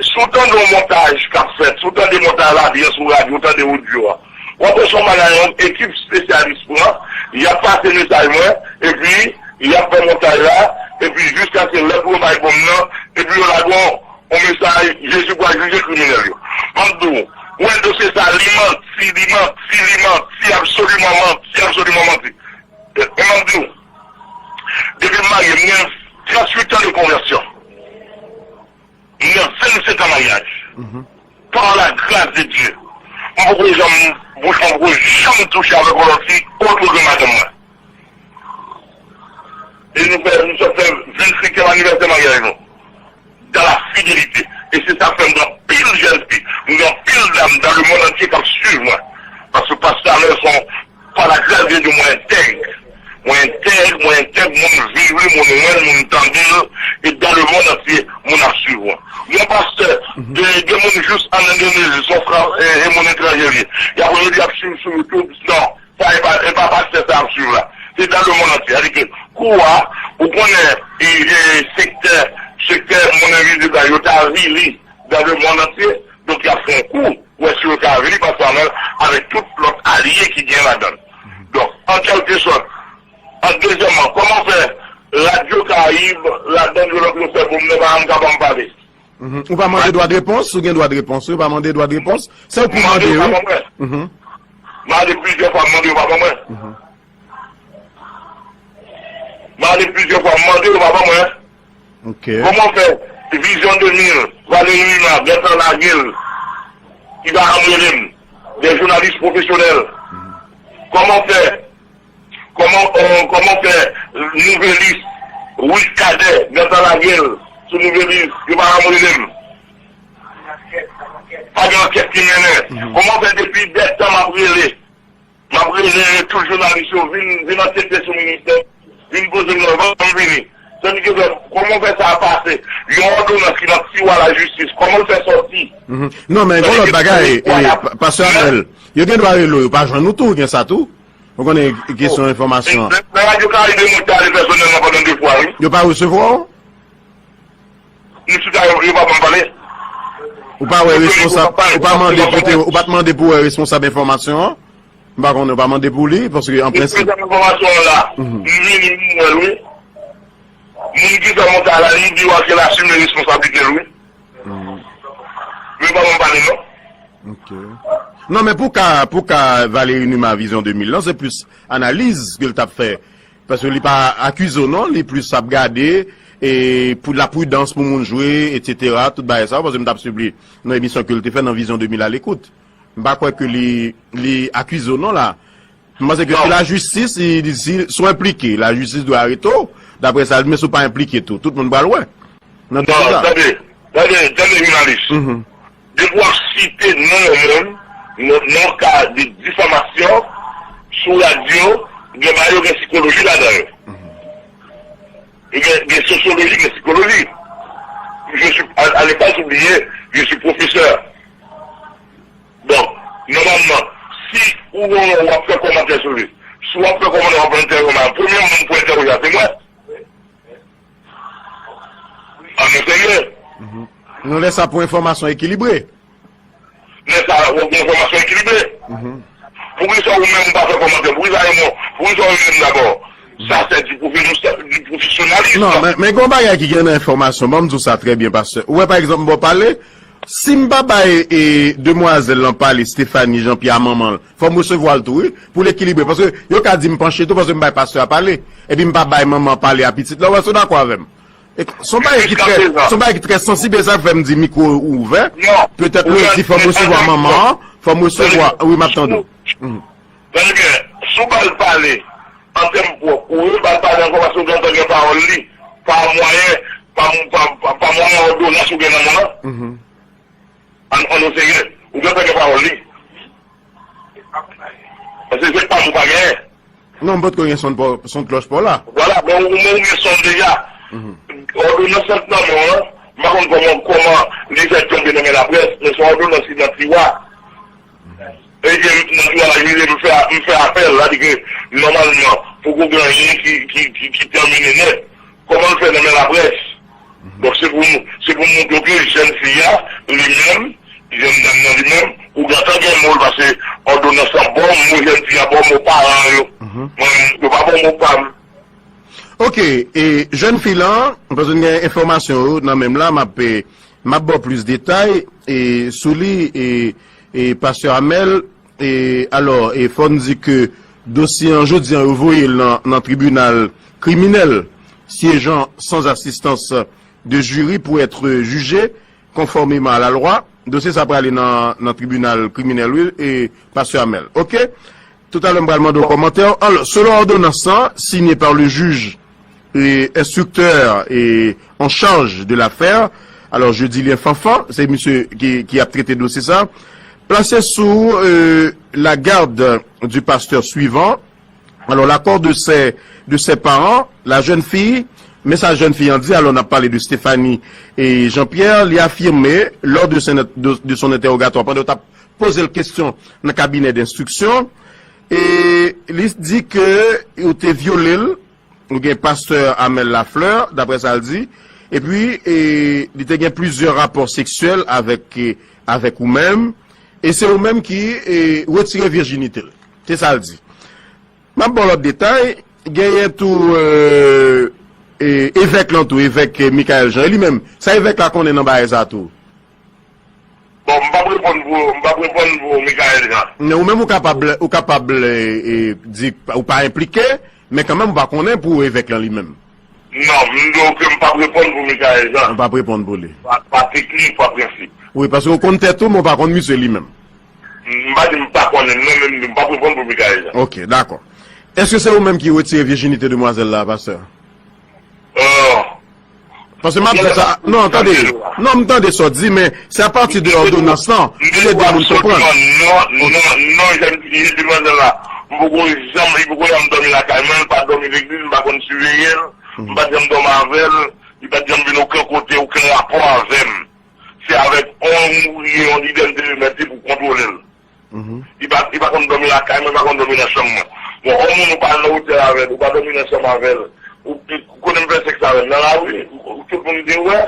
Si w tande yon montaj k ap fèt, si w tande montaj la byen sou radyo, w tande odyo a, w ap wè se yon bagay yon ekip espesyalis pran, y ap pase mesaj mwen, epi y ap fè montaj la, epi jiskaske lè pou yo bay bonm nan, epi yo lage yon, yon mesaj, Jezi pral jije kriminèl yo. M ap di w, w wè dosye sa, li manti, li manti, li manti, absoliman manti, absoliman manti. E, e m ap di w, depi m marye, m gen tranntuit an de konvèsyon. M gen vennsenk an maryaj. Par la grâce de Dieu, m poko janm, bouch mwen poko janm touche avèk yon lòt fi, otre ke madanm mwen. E nou fè, nou sot fè vennsenkyèm anivèsè maryaj nou. Dans la fidélité. E se sa k fè m gen anpil jèn fi, m gen anpil dam dans le monde entier k ap swiv mwen. Paske pastè Amèl se yon, par la grâce de Dieu, mwen entèg. Mwen entèg, mwen entèg, moun viv li, moun wè l, moun tande l, e dans le monde entier, moun ap swiv mwen. M Yon pastè, de, de moun jis an Endonezi, son frè, e, e moun etranje li. Y ap rele, y ap swiv sou YouTube. Non, sa e pa, e pa pastè sa ap swiv la. Se dans le monde entier. Sètadi ke kou a, ou konnen, e, e, sektè, sektè moun envizib la, yo ta avili dans le monde entier. Donk, y ap fè yon kou, wè si yo ka avili pastè Amèl avèk tout lòt alye ki gen ladan l. Donk, an kèlkesòt, an dezyèmman, kòman fè Radyo Karayib, ladan yo, yo fè pou m nan pa m ka ban m pale? Mhm. Ou pa mande dwa de repons, ou gen dwa de repons, wi, ou pa mande dwa de repons. Se ou ki mande, wi. Mhm. Mande plizyè fwa, mande yo pa ban mwen. Mhm. Mande plizyè fwa, mande yo pa ban mwen. Ok. Kòman fè Vizyon de mil, Valéry Numa, gentan lage l, ki pa janm rele m, de jounalis pwofesyonèl. Kòman fè Kòman, euh, kòman fè Nouvelis, Wis Kadè, gentan lage l sou Nouvelis, yo pa janm rele m? Pa gen ankèt ki mennen. Kòman fè depi dètan m ap rele, m ap rele tout jounalis yo, vin, vin ankete sou ministè, vin poze m nan van m vini. Sètadi ke kòman fè sa pase? Yon òdonans ki nan tiwa lajistis, kòman l fè sòti? Mhm. Non, men yon lòt bagay, e, pa- pastè Amèl, yo gen dwa rele w, yo pa jwenn ou tou, gen sa tou. Ou konnen kesyon enfòmasyon an. Nan Radyo Karayib, mwen te ale pèsonèlman pandan de fwa, wi. Yo pa resevwa w? Misye ta yo, yo pa ban m pale. Ou pa wè responsab, ou pa mande pou te, ou pa t mande pou wè responsab enfòmasyon an? M pa konnen, ou pa mande pou li, paske an prensip. Responsab enfòmasyon an la, m vini, m wè l, wi. Moun ki fè montaj la, li di w ke l asime responsablite l, wi. Men pa ban m pale, non. Ok. Non, men pou ka, pou ka Valéry Numa Vizyon de mil lan, se plis analiz ke l t ap fè. Paske li pa akize w, non, li plis ap gade, e pou la pridans pou moun jwe, etsetera, tout bagay sa yo, paske m t ap swiv li nan emisyon ke l te fè nan Vizyon de mil a lekout. M pa kwè ke li, li akize w, non, la. M panse ke si lajistis, si, si, si w enplike, lajistis dwe arete w, daprè sa, men si w pa enplike tou, tout moun pral wè. Nan dosye sa. Non, tande, tande, tande, jounalis. Mhm. Depi w ap site non yon moun, nan, nan ka de difamasyon, sou radyo, gen bagay yo gen sikoloji ladan yo. Mhm. Gen, gen sosyoloji, gen sikoloji. Je suis, à, à ne pas oublier, je suis professeur. Donk, nòmalman, si ou, ou ap fè kòmantè sou li, si w ap fè kòmantè, w ap entèwoje, premye moun pou entèwoje a, se mwen. An nou serye. Mhm. Nou lè sa pou enfòmasyon ekilibre. Lè sa, w ap gen enfòmasyon ekilibre. Mhm. Poukisa ou menm ou pa fè kòmantè? Poukisa ou menm, poukisa ou menm dabò? Sa se di pwofesyonalism. Non, men, men gen yon bagay ki gen nan enfòmasyon. Ban m di w sa trè byen, pastè. Ou wè, pa egzanp, m ba w pale, si m pa bay, e, demwazèl lan pale, Stéphanie Jean Pierre, a manman l, fò m resevwa l tou, wi, pou l ekilibre. Paske yo ka di m panche tou, paske m bay pastè a pale. Epi m pa bay manman pale a pitit la. Ou wè, si w dakò avè m? E, se yon bagay ki trè, se yon bagay ki trè sansib, e sa k fè m di mikwo ou ouvè. Petèt lè w di fò m resevwa manman an, fò m resevwa, wi, m ap tande w. Mhm. Tande byen, si w ba l pale, an tèm pwòp, ou ba l pale ankò paske w gentan gen pawòl li, pa mwayen, pa, pa, pa, pa mwayen òdonans ou gen nan men w lan. Mhm. An, an nou serye, ou gentan gen pawòl li. Paske se pa m ou pa genyen. Non, m potko gen son, son klòch pa w la. Vwala, men ou, men ou gen son deja. Mhm. Òdonans lan nan men w lan, m pa konn kòman, kòman li fè tonbe nan men laprès, men se yon òdonans ki nan tiwa. E ke nan jou a la, m fè, m fè apèl la, di ke nòmalman, poko gen anyen ki, ki, ki, ki tèmine nèt. Kòman l fè nan men laprès? Donk, se pou, se pou m montre w ke jèn fi a, li menm, jèn dam nan li menm, ou gentan gen mo l, paske òdonans lan ba w mo jèn fi a, ba w mo paran yo. Mwen, yo pa ba w mo pa m. Ok, e jèn fi lan, paske n gen enfòmasyon yo nan men m la, m ap, e, m ap ba w plis detay, e, sou li, e, e, pastè Amèl, e, alò, e, fò n di ke dosye an, jodi an, yo voye l nan, nan tribinal kriminèl, siégeant sans assistance de jury pour être jugé conformément à la loi. Dosye sa prale nan, nan tribinal kriminèl, wi, e, pastè Amèl. Ok? Toutalè, m pral mande w kòmantè w. Alò, selon òdonans lan, siyen pa le jij e enstriktè e an chaj de lafè, alò, Jodilien Fanfan, se misye ki, ki ap trete dosye sa, plase sou, euh, la garde du pasteur suivant. Alors, l'accord de ses, de ses parents, la jeune fille Men sa jèn fi an di, alò n ap pale de Stéphanie e Jean-Pierre, li afime, lors de son, de, de son interrogatoire, pandan yo t ap poze l kesyon nan kabinè denstriksyon, e li di ke yo te vyole l, ou gen pastè Amel Lafleur, daprè sa l di, epi e, li te gen plizyè rapò seksyèl avèk, e, avèk ou menm, e se ou menm ki e, retire vijinite l. Se sa l di. M ap ba w lòt detay, genyen tou e, e, evèk lan tou, evèk e, Michaël Jean. E li menm, sa evèk la konnen nan bagay sa tou? Bon, m p ap reponn pou, m p ap reponn pou Michaël Jean. Men ou menm ou kapab, ou kapab e, e, di ou pa enplike, men kanmenm ou pa konnen pou evèk lan li menm. Non, m di w ke m p ap reponn pou Michaël Jean. Ou p ap reponn pou li. Pa, pa teknik, pa prensip. Wi, paske ou konn tèt ou, men ou pa konn misye li menm. M pa di m pa konnen l non, men m di m p ap reponn pou Michaël Jean. Ok, dakò. Èske se ou menm ki retire vijinite demwazèl la, pastè? Paske m ap di sa, non, tande, non, m tande sa w di, men se apati de òdonans lan, pou ede moun konprann. Non, non, non, jan m di demwazèl la, m poko janm, li poko janm dòmi lakay mwen, li pa dòmi legliz, m pa konn siveye l, m pa t janm dòmi avè l, li pa t janm vin okenn kote, okenn rapò avè m. Se avèk yon ouvriye, yon lidè m te remèt li pou kontwole l. Li pa, li pa konn dòmi lakay mwen, li pa konn dòmi nan chanm mwen. Bon, yon moun ou pa nan otèl avè l, ou pa dòmi nan chanm avè l, ou, kote m fè sèks avè l, nan lari, tout moun te wè.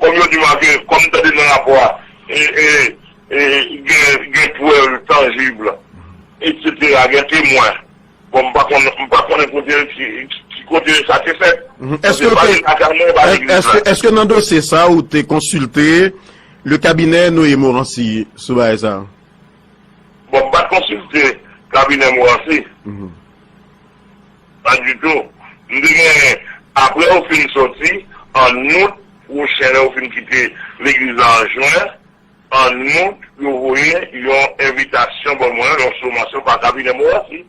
Kòm yo di m ke, kòm m tande nan rapò a, e, e, e, gen, gen prèv tanjib, etsetera, gen temwen. Bon, m pa konn, m pa konnen kote, ki, ki kote sa te fèt. Èske, èske, èske nan dosye sa ou te konsilte le cabinet Noé Morancy sou bagay sa? Bon, m pa t konsilte kabinè Morancy. Pa ditou. M te gen, apre yo fin soti, an out pwochen, lè yo fin kite legliz la an jen, an out, yo voye yon envitasyon ban mwen, yon somasyon pa kabinè Morancy.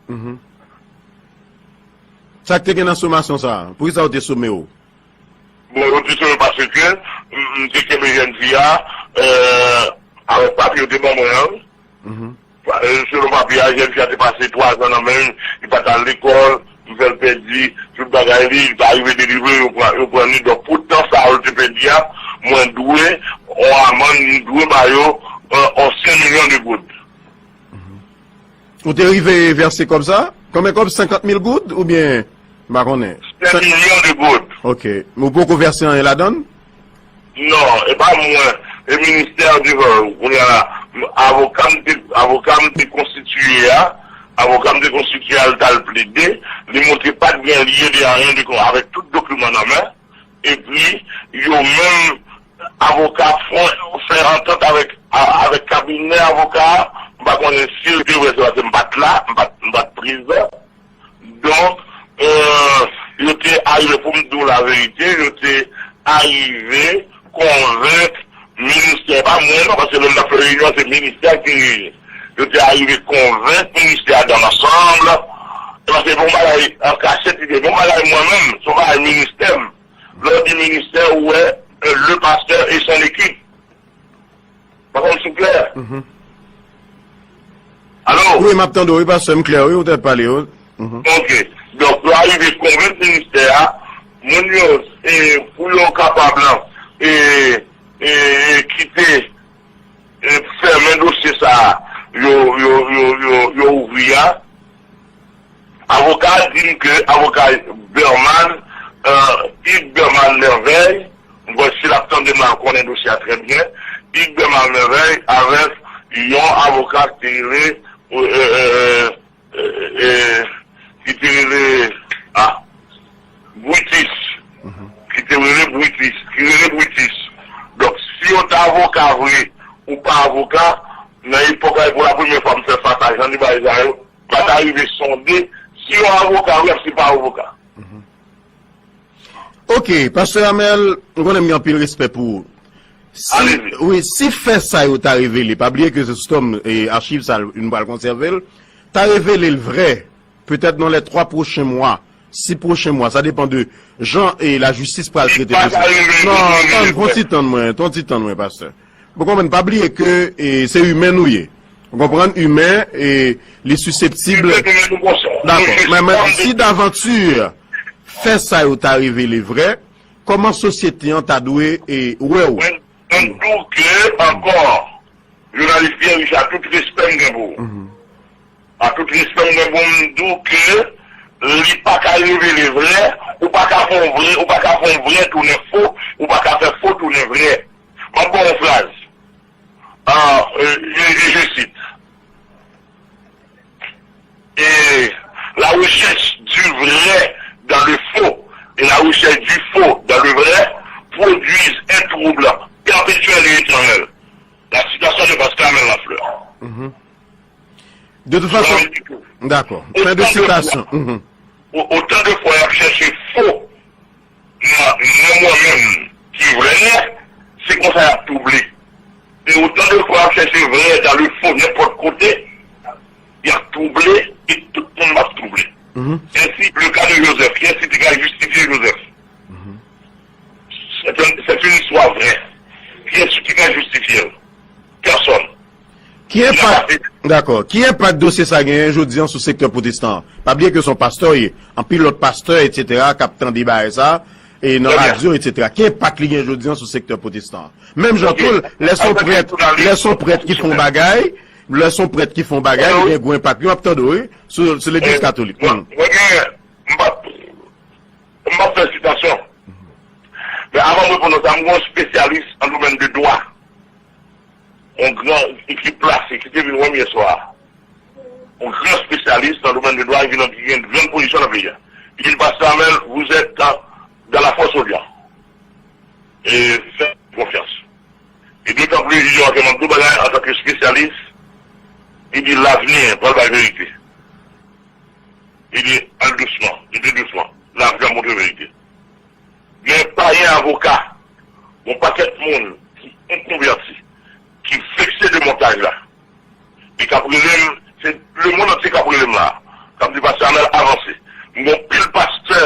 Sa k te gen nan somasyon sa a? Poukisa yo te some w? Bon, yo te sove paske m, m te kenbe jèn fi a, e, avèk papye yo te ban mwen an, wi. Pa, e, selon papye a, jèn fi a te pase twa zan nan men m, li pa t al lekòl, m fè l pèdi tout bagay li, li pa rive delivre, yo pran, yo pran li. Donk, pou tan sa yo te pèdi a, mwen dwe, yon amann, m dwe ba yo, e, yon senk milyon de goud. Ou te rive vèse kòb sa? Konbyen kòb? Senkant mil goud oubyen? M pa konnen. Senk milyon de goud. Ok. Men ou poko vèse anyen ladan l? Non, e pa mwen. E ministè a devan ou. Kounye a la, avoka m te, avoka m te konstitiye a, avoka m te konstitiye a, l t al plede, li montre pa t gen lye de anyen de kon, avèk tout dokiman nan men. Epi, yo menm, avoka fè, fè antant avèk, a, avèk kabinè avoka a, m pa konnen si yo te wè sa, paske m pa t la, m pa t, m pa t prezan. Donk, e, yo te arive, pou m di w laverite, yo te arive konvenk ministè, pa mwen non, paske lè m t ap fè reyinyon, se ministè a ki te reyini. Yo te arive konvenk ministè a dans l'ensemble, paske se pa yon bagay an kachèt li te ye, se yon bagay mwen menm, se yon bagay ministè m. Lè w di ministè, ou wè, e, le pasteur et son équipe. Pa konn si w klè. Alo? Wi, m ap tande w, wi, pastè, m klè, wi, ou t ap pale, wi. Ok. Donk, yo arive konvenk ministè a, moun yo, e, pou yo kapab, e, e, e, kite, e, fèmen dosye sa a, yo, yo, yo, yo, yo ouvri a. Avoka a di m ke avoka Berman, euh, Hugues Berman Merveille, m kwè si l ap tande m la, l konnen dosye a trè byen, Hugues Berman Merveille avèk yon avoka ki te rele, euh, euh, euh, euh, ki te rele, ah, Brutus, ki te rele Brutus, ki rele Brutus. Donk, si yo t avoka vre ou pa avoka, nan epòk la, e pou la premyè fwa m fè fas a jan de bagay sa yo, pa ta rive sonde si yon avoka wi ap se pa avoka. Ok, pastè Amel, ou konnen m gen anpil respè pou ou. Si, wi, si fè sa yo ta revele, pa bliye ke se sou tòm e achiv sa nou pral konsève l, ta revele l vrè, petèt nan lè twa pwochen mwa, sis pwochen mwa, sa depann de jan e lajistis pral trete dosye. Non, tann, fon ti tann mwen, fon ti tann mwen, pastè. Ou konprann, pa bliye ke e, se imen nou ye. Ou konprann, imen, e li siseptib. Dakò. Men, men si davanti fè sa yo ta revele vrè, kòman sosyete an ta dwe e, wè w? Mwen, mwen di w ke ankò, jounalis Pierre Richard, tout respè m gen pou ou. A tout respè m gen pou m di w ke li pa ka revele vrè, ou pa ka fè yon vrè, ou pa ka fè yon vrè tounen fo, ou pa ka fè fo tounen vrè. M ap ba w yon fraz. Ah, euh, je, je, je cite. Et la recherche du vrai dans le faux et la recherche du faux dans le vrai produisent un trouble perpétuel et éternel. La citation de Pascal Lafleur. De toute façon, dakò. Fen de sitasyon. Otan de fwa y ap chèche fo nan, nan mwen menm ki vrè, se konsa y ap twouble. E otan de fwa y ap chèche vrè dans le faux nenpòt kote, y ap twouble e tout moun ap twouble. Ainsi, le cas de Joseph, kiyès ki te ka jistifye Joseph? C'est un- c'est une histoire vraie. Kiyès ki ka jistifye l? Pèsòn. Ki enpak, dakò, ki enpak dosye sa genyen jodi an sou sektè pwotestan an? Pa bliye ke se yon pastè w ye. Anpil lòt pastè, etsetera, k ap tande bagay sa, e nan radyo, etsetera. Ki enpak li gen jodi an sou sektè pwotestan an? Menm jan tou, lè se yon prèt, lè se yon prèt ki fè yon bagay, lè se yon prèt ki fè yon bagay, li gen gwo enpak. Yo ap tande w, wi, sou, sou legliz katolik. Mwen, mwen gen, m pa, m pa fè sitasyon. Men avan m reponn sa, m gen yon espesyalis an domèn de dwa. Yon gran ki, ki plase, ki te vin wè m yè swa. Yon gran espesyalis nan domèn de dwa, ki vin, ki gen gran pozisyon nan peyi a. Li di, Pasteur Armel, vous êtes dans, dans la fosse aux lions. E fè konfyans. E dotan plis, li di, ok, m ap di w bagay antanke espesyalis, li di, lavni pral bay verite. Li di, al dousman, li di dousman. Lavni ap montre verite. Men pa gen avoka, yon pakèt moun ki enkonvèti, ki vekse de montaj la. E k ap rele m, se lemonn antye k ap rele m la. K ap di, Pastè Armel, avanse. M gen yon pil pastè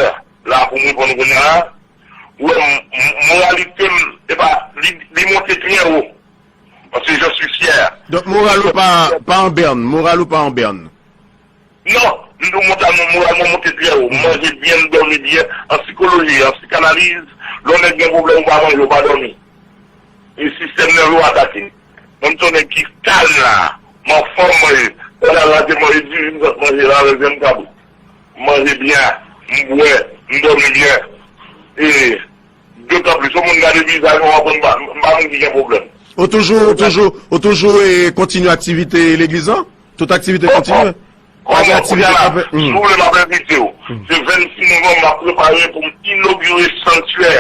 la pou m reponn kounye a la. Ou wè, m- m- moralite m, epa, li, li monte trè wo. Paske je suis fier. Donk, moral ou pa, pa an bèn, moral ou pa an bèn. Non, m di w, moral mwen, moral mwen monte trè wo. M manje byen, m dòmi byen. An sikoloji, an sikanaliz, lè yon nèg gen pwoblèm, ou pa manje, ou pa dòmi. E sistèm nève w atake. Mwen, m se yon nèg ki kalm la. M anfòm, mwen. Talè a, m te manje diri, m sot manje la, avèk vyann kabrit. M manje byen, m bwè, m dòmi byen. E dotan plis, yon moun gade vizaj mwen, w ap wè m pa, m pa moun ki gen pwoblèm. Ou toujou, ou toujou, ou toujou e kontinye aktivite legliz lan? Tout aktivite kontinye? Pa gen aktivite kanpe? Si w vle, m ap envite w. Se vennsis novanm, m ap prepare pou m inogire sanktyè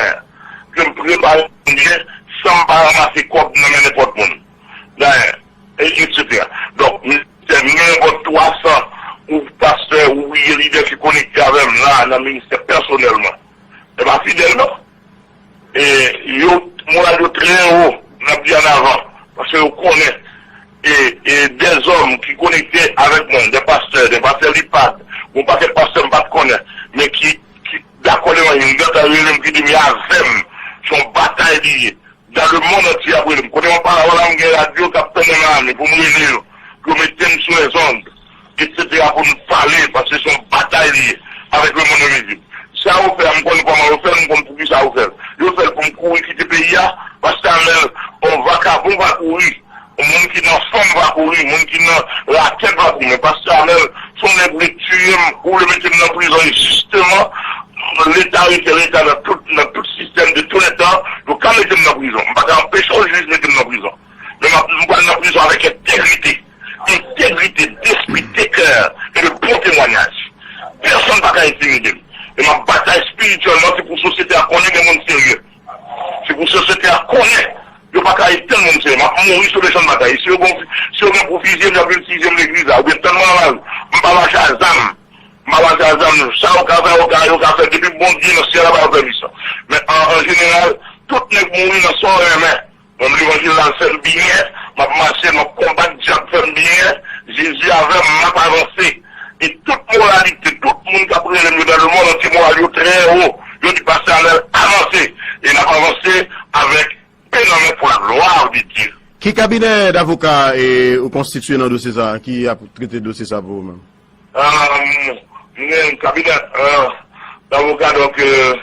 ke m prepare pou mwen, san m pa ranmase kòb nan men nenpòt moun. Dayè, e, etsetera. Donk, m, m gen ankò twa san ou pastè, ou lidè ki konekte avè m la, nan ministè pèsonèlman. Se pa fidèl, non. E yo, moral yo trè wo, n ap di ann avan, paske yo konnen, e, e dèzòm ki konekte avèk mwen, dè pastè, dè pastè Lipad, yon pakèt pastè m pa t konnen, men ki, ki dakò levanjil, m gentan rele m, ki di m, "Y avè m, se yon batay li ye." Dans le monde entier ap rele m. Kote mwen pale la, m gen radyo k ap tann mwen nan lane pou m rele yo, pou yo mete m sou lèzond, etsetera, pou n pale, paske se yon batay li ye avèk lemonn envizib. Sa yo fè a, m konn kòman yo fè l, m konn poukisa yo fè l. Yo fè l pou m kouri kite peyi a, Pastè Armel, yon vakabon pa kouri, yon moun ki nan fanm pa kouri, moun ki nan rakèt pa kouri. Men Pastè Armel, se yon nèg vle tiye m, ou vle mete m nan prizon, e jisteman, Leta rete Leta nan tout, nan tout sistèm de tou lè tan, yo ka mete m nan prizon. M pa ka anpeche yon jij mete m nan prizon. Men m ap, m pral nan prizon avèk entegrite. Entegrite despri, de kè e de bon temwayaj. Pèsonn pa ka entimide m. E m ap batay espirityèlman, se pou sosyete a konnen gen moun serye. Se pou sosyete a konnen yo pa ka etenn moun serye. M ap mouri sou le chan de batay. Si yo gen, si yo gen pou fizye m, y ap vin fizye m legliz la. Oubyen tann mwen nan lari. M pa mache a zam. M pa mache a zam. Sa yo ka fè, yo ka, yo ka fè. Depi Bondye nan syèl la ba yo pèmisyon. Men an, an jeneral, tout nèg mouri nan sa w renmen. Mwen, levanjil la fè m byen, m ap mache, m ap konbat dyab fè m byen, Jezi avè m, m ap avanse. E tout moralite, tout moun k ap rele m yo dans le monde entier, moral yo trè wo. Yo di, "Pastè Armel, avanse." E n ap avanse avèk pen nan men pour la gloire de Dieu. Ki kabinè davoka e, ou konstitye nan dosye sa a, ki ap trete dosye sa a pou ou menm? Ah, m gen kabinè, ah, Avoka, donk, euh,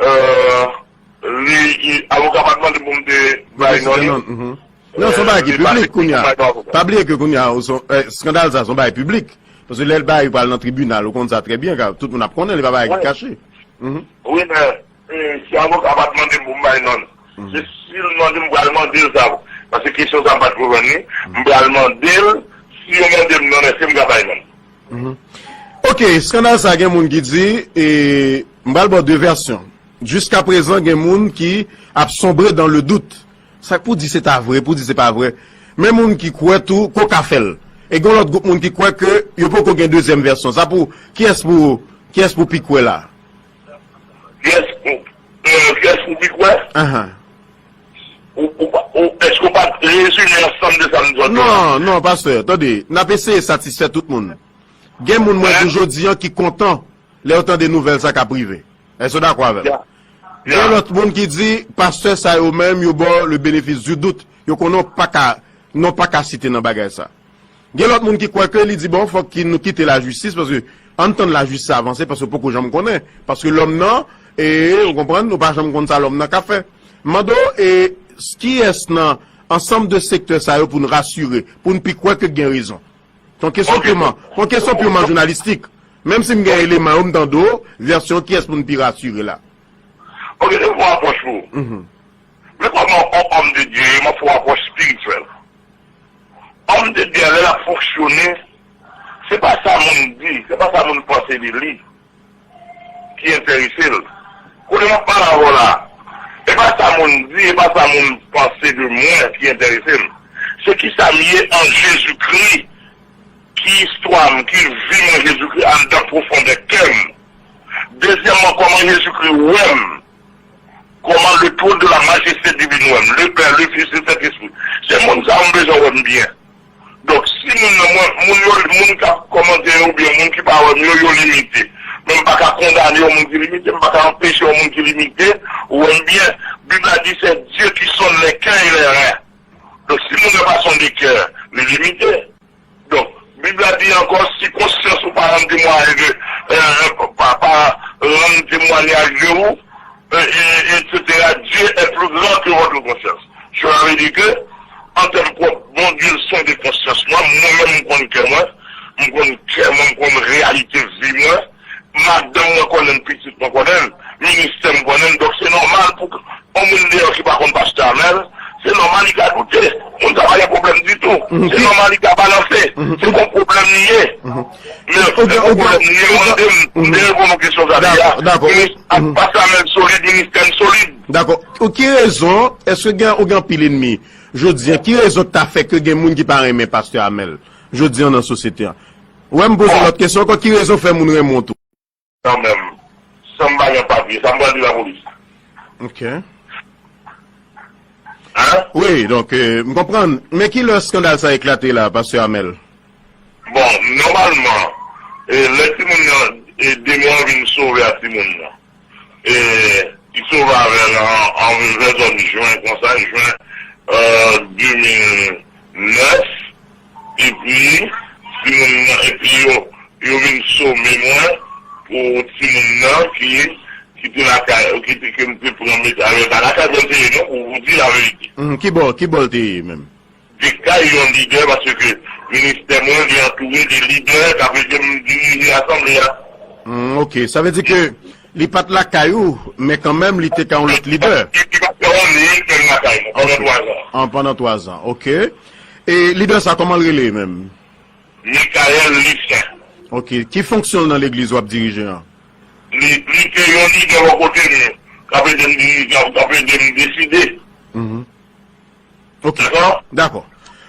euh, li, li, avoka pa t mande pou m te bay non li. Non, se yon bagay ki piblik kounye a. Pa bliye ke kounye a, skandal sa, se yon bagay piblik. Paske lè l bay, ou pral nan tribinal, ou konn sa trè byen, tout moun ap konnen, li pa bagay ki kache. Wi, men, e, si avoka pa t mande m pou m bay non l, se si l mande m, m pral mande l sa. Paske kesyon sa m pa t konprann li. M pral mande l, si yo mande m non l, èske m ka bay non l? Ok, skandal sa gen moun ki di, e, m pral ba w de vèsyon. Jiskaprezan gen moun ki ap sonbre dans le doute. Sa k pou di se ta vre, pou di se pa vre. Men moun ki kwè tou, ke w ka fè l. E gen lòt gwoup moun ki kwè ke yo poko gen dezyèm vèsyon. Sa pou, kiyès pou, kiyès pou pi kwè la? Kiyès pou, euh, kiyès pou pi kwè? Ahan. Ou, ou, ou, èske w pa t rezime ansanm de sa m di w la? Non, non, pastè, tande, n ap eseye satisfè tout moun. Gen moun mwen di jodi an ki kontan lè yo tande nouvèl sa k ap rive. Èske w dakò avè m? Gen lòt moun ki di, pastè sa yo menm, yo ba w le bénéfice du doute. Yo konnen w pa ka, non pa ka site nan bagay sa. Gen lòt moun ki kwè ke li di, bon, fòk ki nou kite lajistis, paske ann tann lajistis avanse, paske w poko janm konnen. Paske lòm nan, e, ou konprann, nou pa janm konn sa lòm nan ka fè. M mande w, e, kiyès nan ansanm de sektè sa yo pou n rasire, pou n pi kwè ke gen rezon? Se yon kesyon piman, se yon kesyon piman jounalistik. Menm si m gen eleman yo, m tande w, vèsyon kiyès pou n pi rasire la? Ok, se yon apwòch pou ou. Men kòman yon òm de Dye ye, m ap fè yon apwòch espirityèl. Òm de Dye a, lè l ap fonksyone, se pa sa moun di, se pa sa moun panse de li ki enterese l. Kote m ap pale avè w la, e pa sa moun di, e pa sa moun panse de mwen ki enterese m. Se kisa m ye an Jezikri, ki istwa m, ki vi m an Jezikri anndan pwofondè kè m. Dezyèmman, kòman Jezikri wè m. Kòman le trône de la majesté divine wè m, le Pè, le Fis, le Sentespri. Se moun sa yo m bezwen wè m byen. Donk, si moun nan, mwen, moun yo, moun k ap kòmante yo oubyen moun ki pa wè m yo, yo limite. Men m pa ka kondane yon moun ki limite, m pa ka anpeche yon moun ki limite wè m byen. Bib la di, c'est Dieu qui sonde les cœurs et les reins. Donk, si moun nan pa sonde kè, li limite. Donk, Bib la di ankò, si konsyans ou pa rann temwayaj de, euh, pa, pa rann temwayaj de ou, euh, et, et cetera, Dieu est plus grand que votre conscience. Cela veut dire que, an tèm pwòp, Bondye sonde konsyans mwen, mwen menm m konn kè mwen, m konn kè mwen, m konn reyalite vi mwen, madanm mwen konnen l, pitit mwen konnen l, ministè m konnen l, donk se nòmal pou yon moun deyò ki pa konn pastè Amèl, se nòmal li ka doute. Moun sa pa gen pwoblèm ditou. Se nòmal li ka balanse. Se yon pwoblèm li ye. Men se yon pwoblèm li ye, mande m, m te reponn ou kesyon sa deja. Minis ak pastè Amèl solid, ministè m solid. Dakò. Ou ki rezon, èske gen, ou gen anpil enmi? Jodi an, ki rezon k ta fè ke gen moun ki pa renmen pastè Amèl? Jodi an nan sosyete an. Ou wè m poze lòt kesyon ankò, ki rezon fè moun renmen w tou? Kanmenm, san m pa gen papye, sa m pral di lapolis? Ok. Hein? Wi, donk, euh, m konprann. Men ki lè skandal sa eklate la, pastè Amèl? Bon, nòmalman, e, lè timoun nan, e, demon an vin sove a timoun nan, e, li sove avè l an, an vè zòn jen konsa, jen, euh, de mil nèf, epi timoun nan, epi yo, yo vin some mwen pou timoun nan ki, ki te lakay, ki te, ke m te pran met avè l, pa lakay mwen te ye non, pou, pou di laverite. Mhm, ki bò, ki bò l te ye menm? De kay yon lidè, paske ministè mwen, li antoure de lidè k ap ede m dirije asanble a. Hmm, ok. Sa vle di ke li pa t lakay ou, men kanmenm li te ka yon lòt lidè. Li, li pa t ka yon lidè lakay mwen pandan twa zan. An, pandan twa zan, ok. E lidè sa, kòman l rele menm? Michael Lucien. Ok. Ki fonksyon l nan legliz w ap dirije an? Li, li te yon lidè bò kote m, k ap ede m dirije, k ap ede m deside. Mhm. Ok. Dakò? Dakò.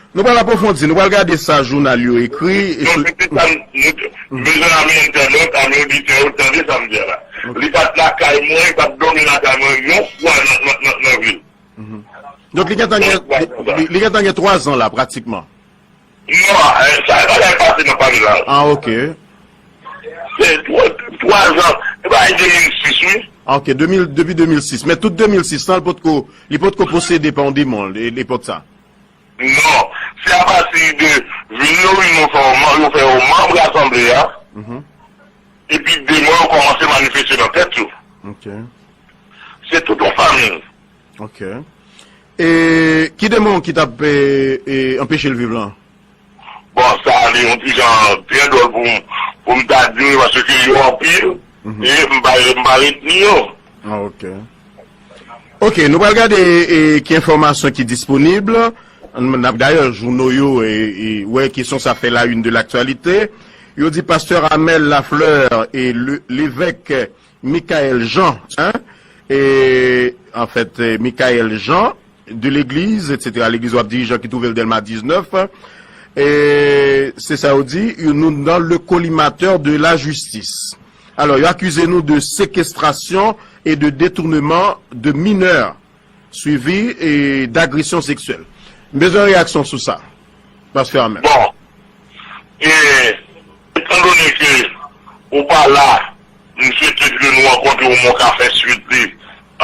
Nou pral apwofondi, nou pral gade sa jounal yo ekri. E donk, se te sa m, nou, m bezwen ame entènot, ame oditè yo, tande sa m di a la. Ok. Li pa t lakay mwen, li pa t dòmi lakay mwen yon fwa nan, nan, nan, nan vi l. Mhm. Donk, li gentan gen, li, li gentan gen twa zan la, pratikman. Non, eh, sa, sa bagay pase nan pale la. Ah, ok. Se twa, twa zan. Se bagay de mil sis, wi. Ah, ok, de mil, depi de mil sis. Men tout de mil sis lan, li potko, li potko posede pa yon demon, e, epòk sa. Non. Se apati de vin yo, vin yo fè yo man-, yo fè yo manm asanble a. Mhm. epi demon yo kòmanse manifeste nan tèt yo. Ok. Se tout yon fanmi. Ok. E ki demon ki t ap e, e, anpeche l viv lan? Bon, sa li yon ti jan trè dwòl pou m, pou m ta di wi, paske yo anpil, e m pa, m pa retni yo. Ah, ok. Ok, nou pral gade e, ki enfòmasyon ki disponib. N ap dayè jouno yo e, e, wè kesyon sa fè la une de l'actualité. Yo di pastè Amel Lafleur e le- levèk Michael Jean, hein, e, an fèt, e, Michael Jean de l'église, et cetera. L'église w ap dirije ki twouve l Dèlma diznèf. E se sa yo di, nou nan le collimateur de la justice. Alò, yo akize nou de séquestration et de détournement de mineurs, suivi e d'agression sexuelle. M bezwen reyaksyon sou sa. Pastè Amel. Bon, e, etandone ke ou pa la, m swete ke nou rankontre w, mwen ka fè swit li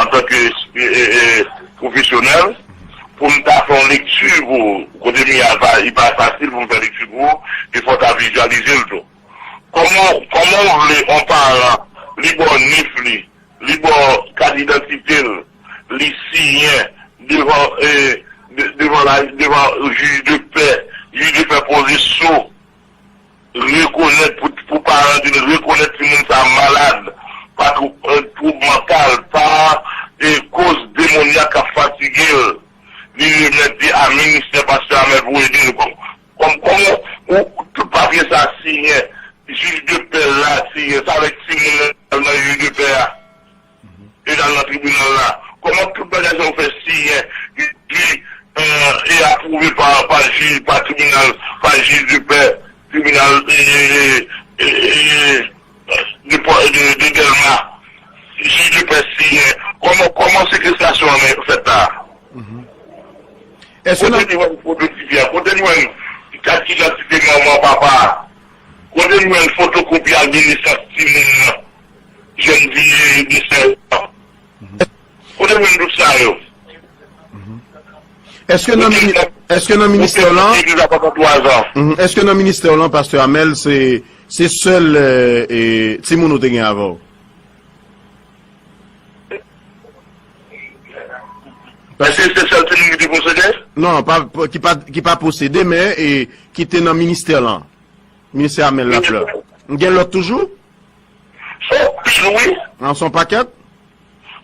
antanke e, e, e, pwofesyonèl, pou m ta fè yon lekti pou ou. Kote m ye a, li pa fasil pou m fè lekti pou ou, e fò w ta vizyalize l tou. Kòman, kòman w vle yon paran, li ba w nif li, li ba w kat idantite l, li siyen devan, e, de- devan la, devan jij de pè, jij de pè poze so, rekonèt pou, pou paran di l, rekonèt timoun sa malad, pa twou- e, twoub mantal, pa e, koz demonyak k ap fatige l, li remèt li a ministè pastè Amel pou ede l. Kòm, kòm, kòm ou, ou, tout papye sa siyen, jij de pè la siyen, sa avèk timoun nan, nan jij de pè a. E l al nan tribinal la. Kòman tout bagay sa yo fè siyen, epi, e, e apwouve pa, pa jij, pa tribinal, pa jij de pè, tribinal, e, e, e, e, de, de, de Dèlma, jij de pè siyen. Kòman, kòman sekestrasyon an fèt la? Èske Kote nan, nou wè foto tifi a? Kote nou wè kat idantite manman, papa a? Kote nou wè fotokopi ak de nesans timoun nan? Jèn fi de sèz an. Kote nou wè tout sa yo? èske nan, mini- èske nan ministè w lan, Epi la pandan twa zan. Mhm. Èske nan ministè w lan, pastè Amel, se, se sèl e, e, timoun ou te gen avè w? Èske se sèl timoun ki te posede? Non, pa, pa- ki pa, ki pa posede, men e, ki te nan ministè lan. Ministè Amel Lafleur. M gen lòt toujou? Se yon pil, wi. Nan son pakèt?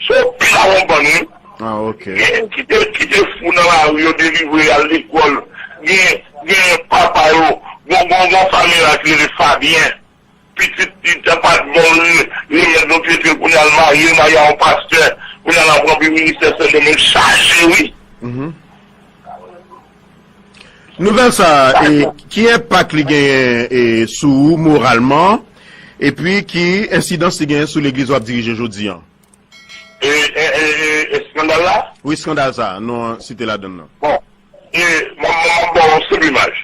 Se yon pil a yon bann, wi. Ah, ok. Gen ki te, ki te fou nan lari, yo delivre al lekòl. Gen, gen papa yo. Gon, gon, gon fanmi la ki rele Fabyen. Pitit li te pa t bon, li, li remèt nou trete l, kounye a l marye, l marye a yon pastè. Kounye a l ap ranpli ministè Sendomeng chaje, wi. Mhm. Nouvèl sa a, e, ki enpak li genyen e, sou ou moralman? Epi ki ensidans li genyen sou legliz w ap dirije jodi an? E, e, e, e, e skandal la? Wi, eskandal sa a, nou site ladan l nan. Bon, e, mwen, mwen, mwen ba w yon senp imaj.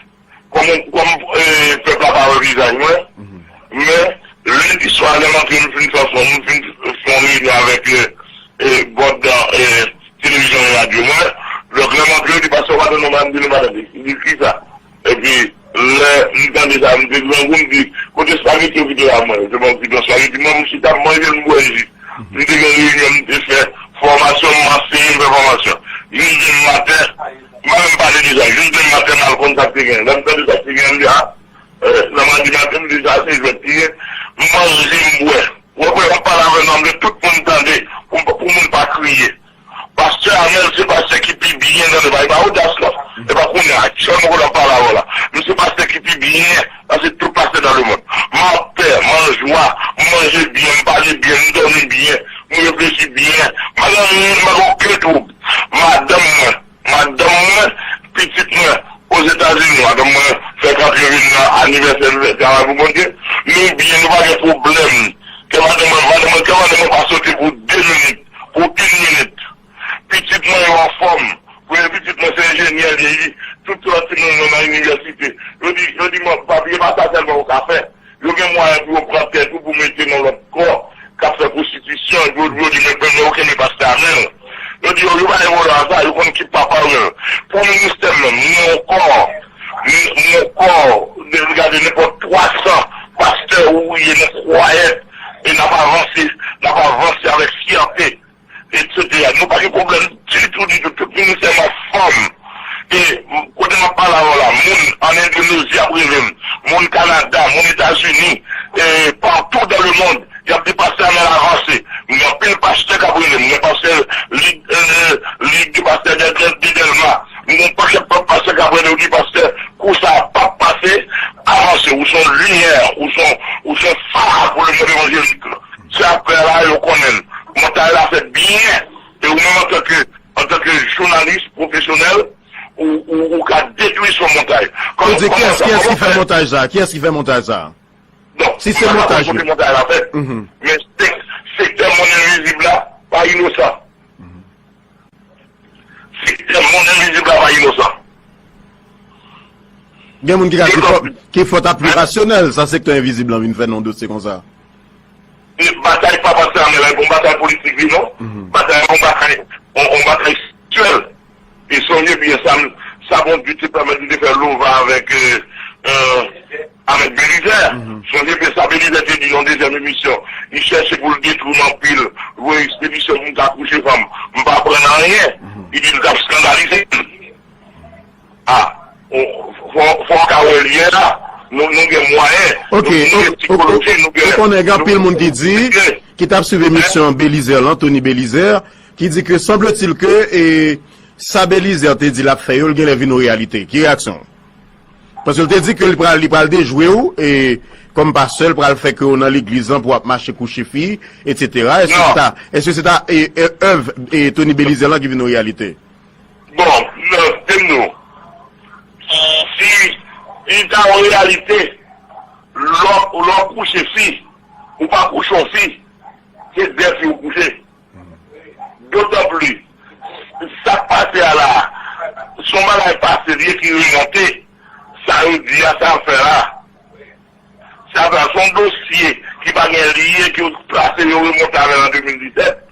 Kòm, kòm e, pèp la pa wè vizaj mwen, men lendi swa, lè m antre, m fin fè yon, m fin fè yon reyinyon avèk e, e, bòd e, televizyon e radyo mwen. Donk, lè m antre, yo di, pastè, w pa tande, m di, nou pa tande. Li di, kisa? Epi, lè m tande sa, m te grangou, m di, kote espageti yo kite la mwen? Yo te ban m ti blan espageti, mwen, m chita, m manje l, m bwè ji. M te gen reyinyon, m te fè fòmasyon, m ansenye, m fè fòmasyon. Jis demen maten, m pa menm pale de sa, jis demen maten, m al konn sa k te gen. Lè m tande sa k te gen, m di, a, e, nan madi maten, m di, sa se jwèt li ye. M manje, m bwè. Ou wè, m ap pale avè w, m vle tout moun tande, pou, pou moun pa kriye. Pastè Amel se pastè ki pi byen nan Levay, pa odas non. E pa kounye a, aktyèlman kote m ap pale avè w la. M se pastè ki pi byen pase tout pastè nan lemonn. M anpè, m anjwa, m manje byen, m pale byen, m dòmi byen, m reflechi byen. M pa gen anyen, m pa gen okenn twoub. Madanm mwen, madanm mwen, pitit mwen, Ozetazini, madanm mwen fèk antre vin nan anivèsè travay pou Bondye. Nou byen, nou pa gen pwoblèm. Kè madanm mwen, madanm mwen, kè madanm mwen pa sote pou de minit, pou yon minit. Pitit mwen yo anfòm. Premye pitit mwen se enjenyè li ye, wi. Tout lòt timoun yo nan inivèsite. Yo di, yo di mwen, papi, e pa sa sèlman ou ka fè. Yo gen mwayen pou yo pran tèt ou pou mete nan lòt kò k ap fè pwostitisyon. Yo, yo di, men, men, men, ou kenbe pastè Amel. Yo di, yo, yo pa gen pwoblèm ak sa, yo konn ki papa yo ye. Pou ministè m menm, nou ankò, nou, nou ankò, de, gade nenpòt twa san pastè ou ye, nou kwayè, e n ap avanse, n ap avanse avèk fyète, etsetera. Nou pa gen pwoblèm ditou, ditou. Tout ministè m ap fòm. E kote m ap pale avè w la, moun ann Endoneji ap rele m, moun Kanada, moun Etazini, e partout dans le monde, y ap di pastè Amèl avanse. M gen anpil pastè k ap rele m, m gen pastè Lig, euh, Lig de Pastè de, de, de Dèlma. M gen yon pakèt pastè k ap rele w di pastè, kou sa a p ap pase, avanse. Ou se yon limyè, ou se yon, ou se yon fa pou lemonn evanjelik. Sa ap fè la, yo konnen l. Montay la fèt byen. E ou menm antanke, antanke jounalis pwofesyonèl, ou, ou, ou ka detwi son montay. Ou di, kiyès, kiyès ki fè montaj sa? Kiyès ki fè montaj sa? Donk, si se montaj, kote montaj la fèt. Men sek-, sektè monn envizib la pa inosan. Sektè monn envizib la pa inosan. Gen moun ki ka di fòt, ki fòt aplikasyonèl, sa sektè envizib lan vin fè nan yon dosye konsa. E batay pa pastè Amèl la, e pa yon batay politik li non. Batay, yon batay, yon, yon batay spirityèl. E sonje byen, sa, sa Bondye te pèmèt li te fè lova avèk, euh, euh, avèk Belizè. Sonje byen sa Belizè te di nan dezyèm emisyon. Li chèche pou l detwi m anpil, voye ekspedisyon pou m ka kouche fanm. M pa aprann anyen. Li di l t ap eskandalize m. A, fò, fò w ka wè l yè la. Nou, nou gen mwayen. Ok, nou gen sikoloji, nou gen, ou konnen gen anpil moun ki di, ki t ap swiv emisyon Belizè lan, Tony Belizè, ki di ke, sanble-t-il ke, e, sa Belizè te di l ap fè yo, l genlè vin yon reyalite. Ki reyaksyon w? Paske l te di ke li pral, li pral dejwe w, e, kòm pastè, l pral fè ke w nan legliz lan pou w ap mache kouche fi, etsetera. Èske se ta, èske se ta, e, e, èv, e, Tony Belizè lan ki vin yon reyalite? Bon, non, di m nou, si li ta yon reyalite, lè w, lè w kouche fi, ou pa kouche yon fi, se de fi ou kouche. Dotan plis, sa k pase a la, se yon bagay pase li ye ki remonte, sa yo di a, sa yo fè la. Sa fè, se yon dosye ki pa gen lyen, ki yo trase, yo remonte avè l an de mil disèt.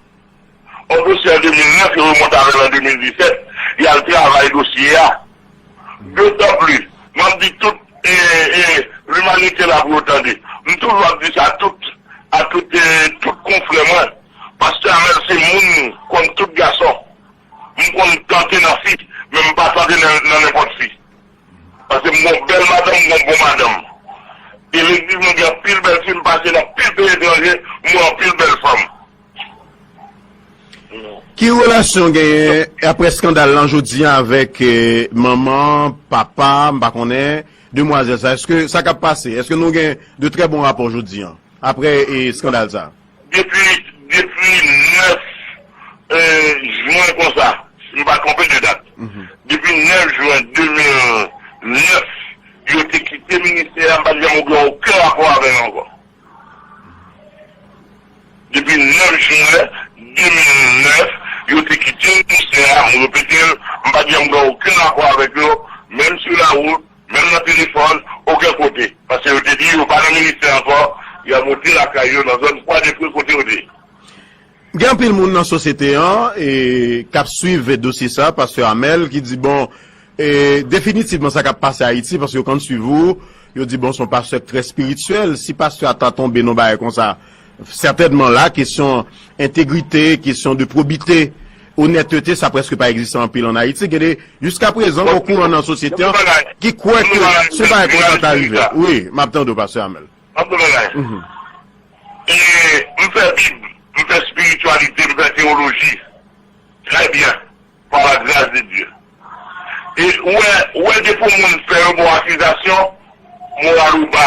Yon dosye an de mil nèf, yo remonte avè l an de mil disèt. Y al travay dosye a. Dotan plis, m ap di tout, e, e, limanite la pou yo tande. M toujou ap di sa tout, a tout, e, tout konfrè mwen. Pastè Amèl se moun kòm tout gason. M konn tante nan fi, men m pa tante nan, nan nenpòt fi. Paske m gon bèl madanm, m gon bon madanm. E legliz mwen gen anpil bèl fi, m pase nan anpil peyi etranje, m wè anpil bèl fanm. Ki relasyon w genyen apre eskandal lan jodi a avèk, eh, manman, papa, m pa konnen, demwazèl sa? Èske sa k ap pase? Èske nou gen de trè bon rapò jodi a, apre, eh, eskandal sa? Depi, depi nèf, eh, jen konsa, si m pa twonpe de dat. Depi nèf jen de mil nèf, yo te kite ministè a, m pa t janm gen okenn rapò avè l ankò. Depi nèf jen de mil nèf, yo te kite ministè a, m repete l, m pa t janm gen okenn rapò avèk yo, menm sou lawout, menm nan telefòn, okenn kote. Paske yo te di yo pa nan ministè ankò, y ap rete lakay yo nan zòn Kwadepre kote yo te ye. Gen anpil moun nan sosyete an, e, k ap swiv dosye sa, pastè Amèl, ki di, bon, e, definitivman sa k ap pase Ayiti, paske yo konn swiv ou, yo di, bon, se yon pastè k trè espirityèl. Si pastè a ta tonbe nan bagay konsa, sètènman la, kesyon entegrite, kesyon de pwobite, onètete, sa prèske pa egziste anpil ann Ayiti. Gen de, jiskaprezan, gen kouran nan sosyete an ki kwè ke se yon bagay konsa ta rive. Wi, m ap tande w, pastè Amèl. M ap di w bagay. E m fè Bib, m fè espirityalite, m fè teyoloji. Trè byen. Par la grâce de Dieu. E ou wè, ou wè depi yon moun fè yon bon akizasyon, moral ou ba.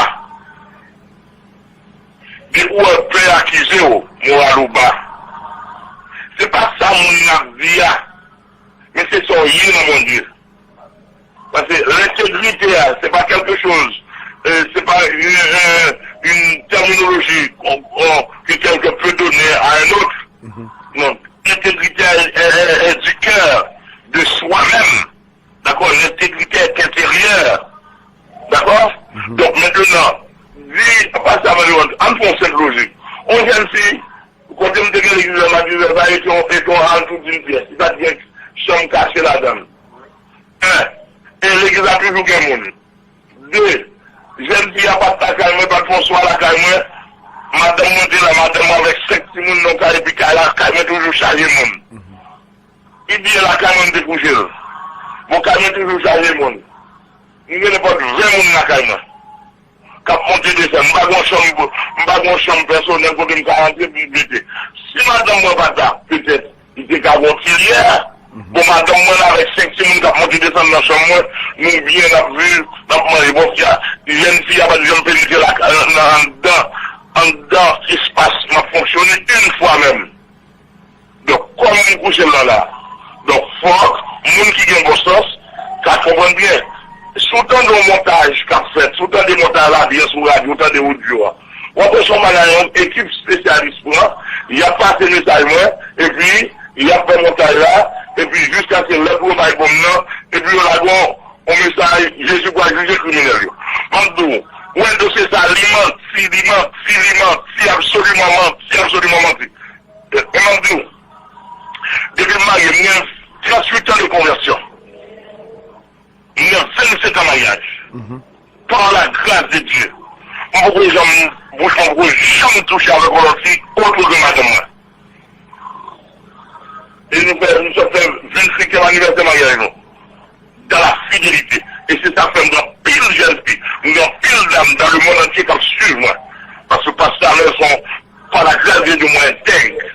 Depi ou wè pè akize w, moral ou ba. Se pa sa moun nan ap di a, men se sa w ye nan Bondye. Paske lentegrite a, se pa quelque chose, euh, se pa une, euh, une terminologie qu'on, qu'on, que quelqu'un peut donner à un autre. Non, l'intégrité est, est, est, est du cœur, de soi-même. D'accord? L'intégrité est intérieure. D'accord? Donk, mentnan, di, pastè Amèl, ann fè yon senp lojik. Yon jèn fi, kote m te gen legliz la, m a di, sa rete yon, rete yon hal tou di m pyès. Li pa t gen chanm kache ladan l. En, e legliz la toujou gen moun. De, Jèn fi a pa t lakay mwen, pa t fè yon swa lakay mwen. Madanm mwen te la, madanm mwen avèk senk timoun nan kay, epi kay la, kay mwen toujou chaje moun. Li byen lakay mwen, m te kouche l. Bon, kay mwen toujou chaje moun. M gen nenpòt ven moun lakay mwen k ap monte desann. M pa gen yon chanm, m pa gen yon chanm pèsonèl kote m ka rantre pou m mete. Si madanm mwen pa t la, petèt, li te ka gen yon ti lyè. Bon, madanm mwen avèk senk timoun k ap monte desann nan chanm mwen, nou byen, n ap viv, n ap manje. Bon, fi a, jèn fi a pa t janm penetre la, nan, nan, anndan, anndan espas m ap fonksyone, yon fwa menm. Donk, kòm m kouche l la la. Donk, fòk moun ki gen bon sans ka konprann byen. Si w tande yon montaj k ap fèt, si w tande montaj la byen sou radyo, w tande odyo a, w ap wè se yon bagay yon ekip espesyalis pran, y ap pase mesaj mwen, epi y ap fè montaj la, epi jiskaske lè pou yo bay bonm nan, epi yo lage yon, yon mesaj, Jezi pral jije kriminèl yo. M ap di w, w wè dosye sa, li manti, li manti, li manti, absoliman manti, absoliman manti. E, e m ap di w, depi m marye, m gen tranntuit an de konvèsyon. M gen vennsenk an maryaj. Par la grâce de Dieu, m poko janm, bouch mwen poko janm touche avèk yon lòt fi otre ke madanm mwen. E nou fè, nou sot fè vennsenkyèm anivèsè maryaj nou. Dans la fidélité. E se sa k fè m gen anpil jèn fi, m gen anpil dam dans le monde entier k ap swiv mwen. Paske pastè Amèl se yon, par la grâce de Dieu, mwen entèg.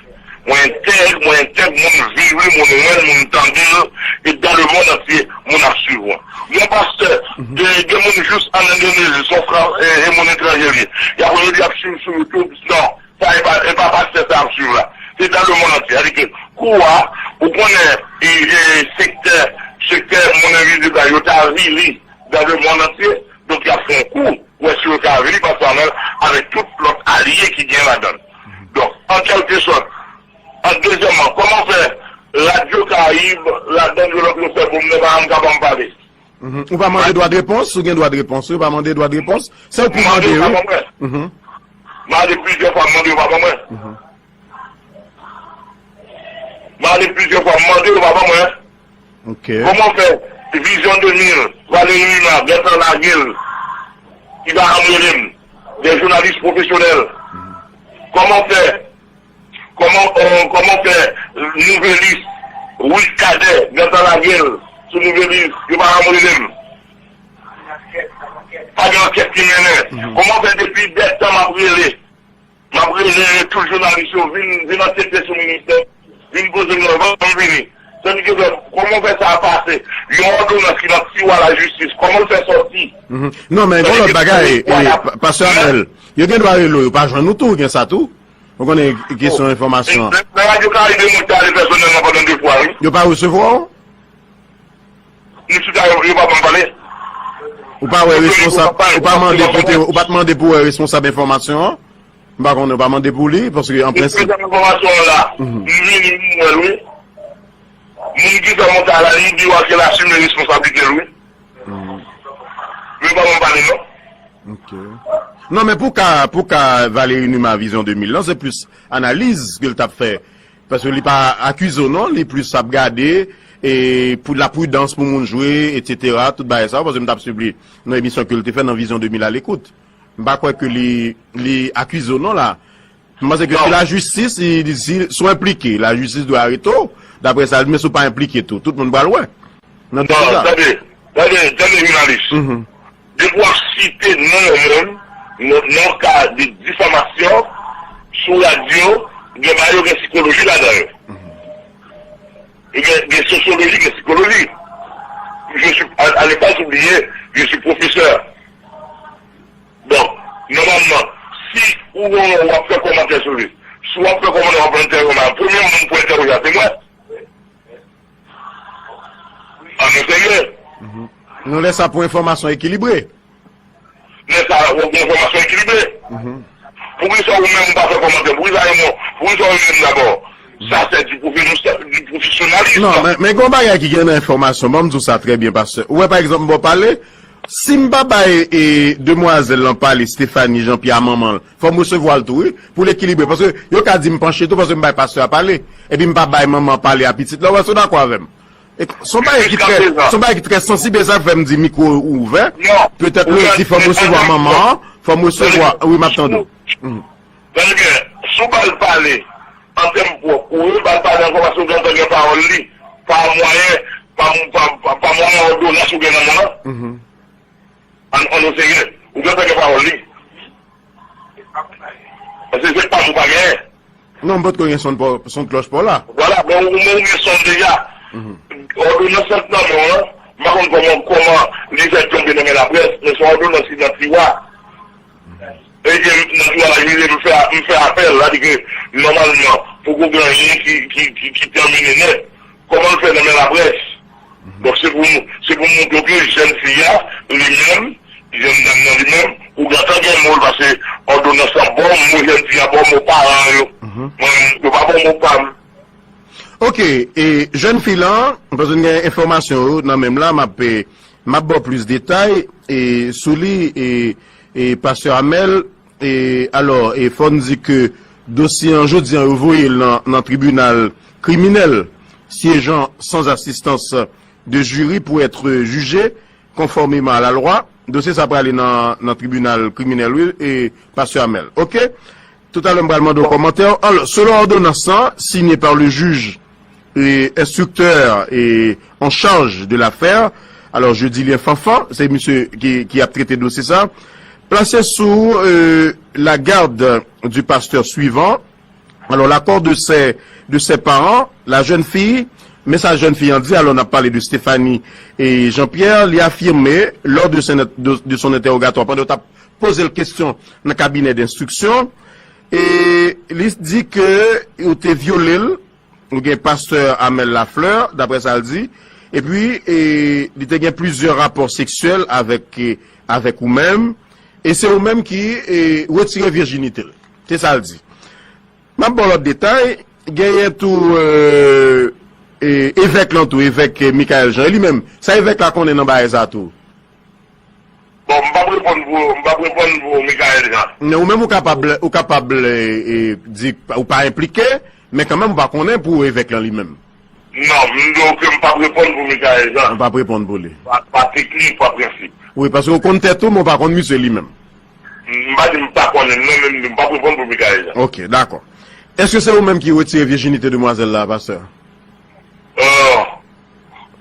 Mwen entèg, mwen entèg, moun viv li, moun wè l, moun tande l, e dans le monde entier, moun ap swiv mwen. Gen pastè, gen, gen moun jis an Endonezi, se yon fran-, e, e moun etranje li ye. Y ap rele, y ap swiv sou YouTube, non. Sa e pa, e pa pastè sa ap swiv la. Se dans le monde entier. Sètadi ke kou a, ou konnen, e, e, sektè, sektè moun envizib la, yo t avili dans le monde entier. Donk, y ap fè yon kou, wè si yo ka avili pastè Amèl avèk tout lòt alye ki gen ladan l. Donk, an kèlkesòt, an dezyèmman, kòman fè Radyo Karayib, ladan yo, yo fè bonm nan, pa janm ka ban m pale? Mhm. Ou pa mande dwa de repons? Ou gen dwa de repons, wi, ou pa mande dwa de repons. Se ou pou mande, wi. Mande, yo pa ban mwen. Mhm. Mande plizyè fwa, mande, yo pa ban mwen. Mhm. Mande plizyè fwa, mande, yo pa ban mwen. Ok. Kòman fè Vizyon de mil, Valéry Numa, gentan lage l, ki pa janm rele m, de jounalis pwofesyonèl. Mhm. Kòman fè Kòman, euh, kòman fè Nouvelis, Wi Kadè, gentan lage l sou Nouvelis, yo pa janm rele m? Pa gen ankèt ki mennen. Mhm. Kòman fè depi dètan m ap rele, m ap rele tout jounalis yo, vin, vin ankete sou ministè, vin poze m nan, ban m vini. Sètadi ke, kòman fè sa a pase? Yon òdonans ki nan tiwa lajistis, kòman l fè sòti? Mhm. Non, men gon lòt bagay, e, pa-, pastè Amèl, yo gen dwa rele w, yo pa jwenn ou tou, gen sa tou. Ou konnen kesyon enfòmasyon an. Nan Radyo Karayib, mwen te ale pèsonèlman pandan de fwa, wi. Yo pa resevwa w? M chita, yo, yo pa ban m pale. Ou pa wè responsab, ou pa mande pou te, ou pa t mande pou wè responsab enfòmasyon an? M pa konnen, ou pa mande pou li, paske an prensip. Responsab enfòmasyon an la, m vini, m wè l, wi. Moun ki fè montaj la, li di w ke l asime responsablite l, wi. Men yo pa ban m pale, non. Ok. Non, men pou ka, pou ka Valéry Numa Vizyon de mil lan, se plis analiz ke l t ap fè. Paske li pa akize w, non, li plis ap gade, e pou lapridans pou moun jwe, etsetera, tout bagay sa yo, paske m t ap swiv li nan emisyon ke l te fè nan Vizyon de mil a lekout. M pa kwè ke li, li akize w, non, la. M panse ke si lajistis, si, si, si w enplike, lajistis dwe arete w, daprè sa l di, men si w pa enplike tou, tout moun pral wè. Nan dosye sa. Non, tande, tande, tande, jounalis. Mhm. Depi w ap site non yon moun, nan, nan ka de difamasyon, sou radyo, gen bagay yo gen sikoloji ladan yo. Mhm. E gen, gen sosyoloji, gen sikoloji. Je suis, à, à ne pas oublier, je suis professeur. Donk, nòmalman, si ou, ou ap fè kòmantè sou li, si w ap fè kòmantè, w ap entèvyou, premye moun pou entèvyou a, se mwen. An nou serye. Mhm. Nou lè sa pou enfòmasyon ekilibre. Lè sa, w ap gen enfòmasyon ekilibre. Mhm. Poukisa ou menm ou pa fè kòmantè? Poukisa ou menm, poukisa ou menm dabò? Sa se di pwofesyonalism. Non, men, men gen yon bagay ki gen nan enfòmasyon. Ban m di w sa trè byen, pastè. Ou wè, pa egzanp, m ba w pale, si m pa bay, e, demwazèl lan pale, Stéphanie Jean Pierre, manman l, fò m resevwa l tou, wi, pou l ekilibre. Paske yo ka di m panche tou, paske m bay pastè a pale. Epi m pa bay manman pale a pitit la. Ou wè, si w dakò avè m. E se yon bagay ki trè, se yon bagay ki trè sansib, e sa k fè m di mikwo ou ouvè. Petèt lè w di fò m resevwa manman an, fò m resevwa, wi, m ap tande w. Mhm. Tande byen, si w ba l pale an tèm pwòp, ou ba l pale ankò paske w gentan gen pawòl li, pa mwayen, pa, pa, pa, pa mwayen òdonans ou gen nan men l lan. Mhm. An, an nou serye, ou gentan gen pawòl li. Paske se pa m ou pa genyen. Non, m potko gen sonn pa w, sonn klòch pa w la. Vwala, men ou, men ou gen sonn deja. Mhm. Òdonans lan k nan men w lan, m pa konn kòman, kòman li fè tonbe nan men laprès, men se yon òdonans ki nan tiwa. E ke nan tiwa la, jije m fè, m fè apèl, sa di ke nòmalman, poko gen anyen ki, ki, ki, ki tèmine nèt. Kòman l fè nan men laprès? Donk, se pou, se pou montre w ke jèn fi a, li menm, jèn dam nan li menm, ou gentan gen mo l, paske òdonans lan ba w mo jèn fi a, ba w mo paran yo. Mhm. Mwen, yo pa ba w mo pa m. Ok, e jèn fi lan, paske n gen enfòmasyon yo nan men m la, m ap, e, m ap ba w plis detay, e, sou li, e, e, pastè Amèl, E, alò, e, fò n di ke dosye an, jodi an, yo voye l nan, nan tribinal kriminèl, siégeant sans assistance de jury pour être jugé conformément à la loi. Dosye sa prale nan, nan tribinal kriminèl, wi, e, pastè Amèl. Ok? Toutalè, m pral mande w kòmantè w. Alò, selon òdonans lan, siyen par le juge et instructeur et en charge de l'affaire. Alò, je di li Fanfan, se misye ki, ki ap trete dosye sa. Placé sous, euh, la garde du pasteur suivant. Alors, l'accord de ses, de ses parents, la jeune fille, men sa jèn fi an di, alò n ap pale de Stéphanie et Jean-Pierre, li afime, lors de son, de, de son interrogatoire, pandan yo t ap poze l kesyon nan kabinè denstriksyon, e li di ke yo te vyole l, ou gen pastè Amel Lafleur, daprè sa l di, epi, e, li te gen plizyè rapò seksyèl avèk, e, avèk ou menm, e se ou menm ki, e, retire vijinite l. Se sa l di. M ap ba w lòt detay, genyen tou, e, e, evèk lan tou, evèk, e, Michaël Jean, e li menm, sa evèk la konnen nan bagay sa tou? Bon, m p ap reponn pou, m p ap reponn pou Michaël Jean. Men ou menm ou kapab, ou kapab, e, e, di ou pa enplike, men kanmenm ou pa konnen pou evèk lan li menm. Non, m di w ke m p ap reponn pou Michaël Jean. Ou p ap reponn pou li. Pa, pa teknik, pa prensip. Wi, paske ou konn tèt ou, men ou pa konn misye li menm. M pa di m pa konnen l non, men m di m p ap reponn pou Michaël Jean. Ok, dakò. Èske se ou menm ki retire vijinite demwazèl la, pastè? Euh,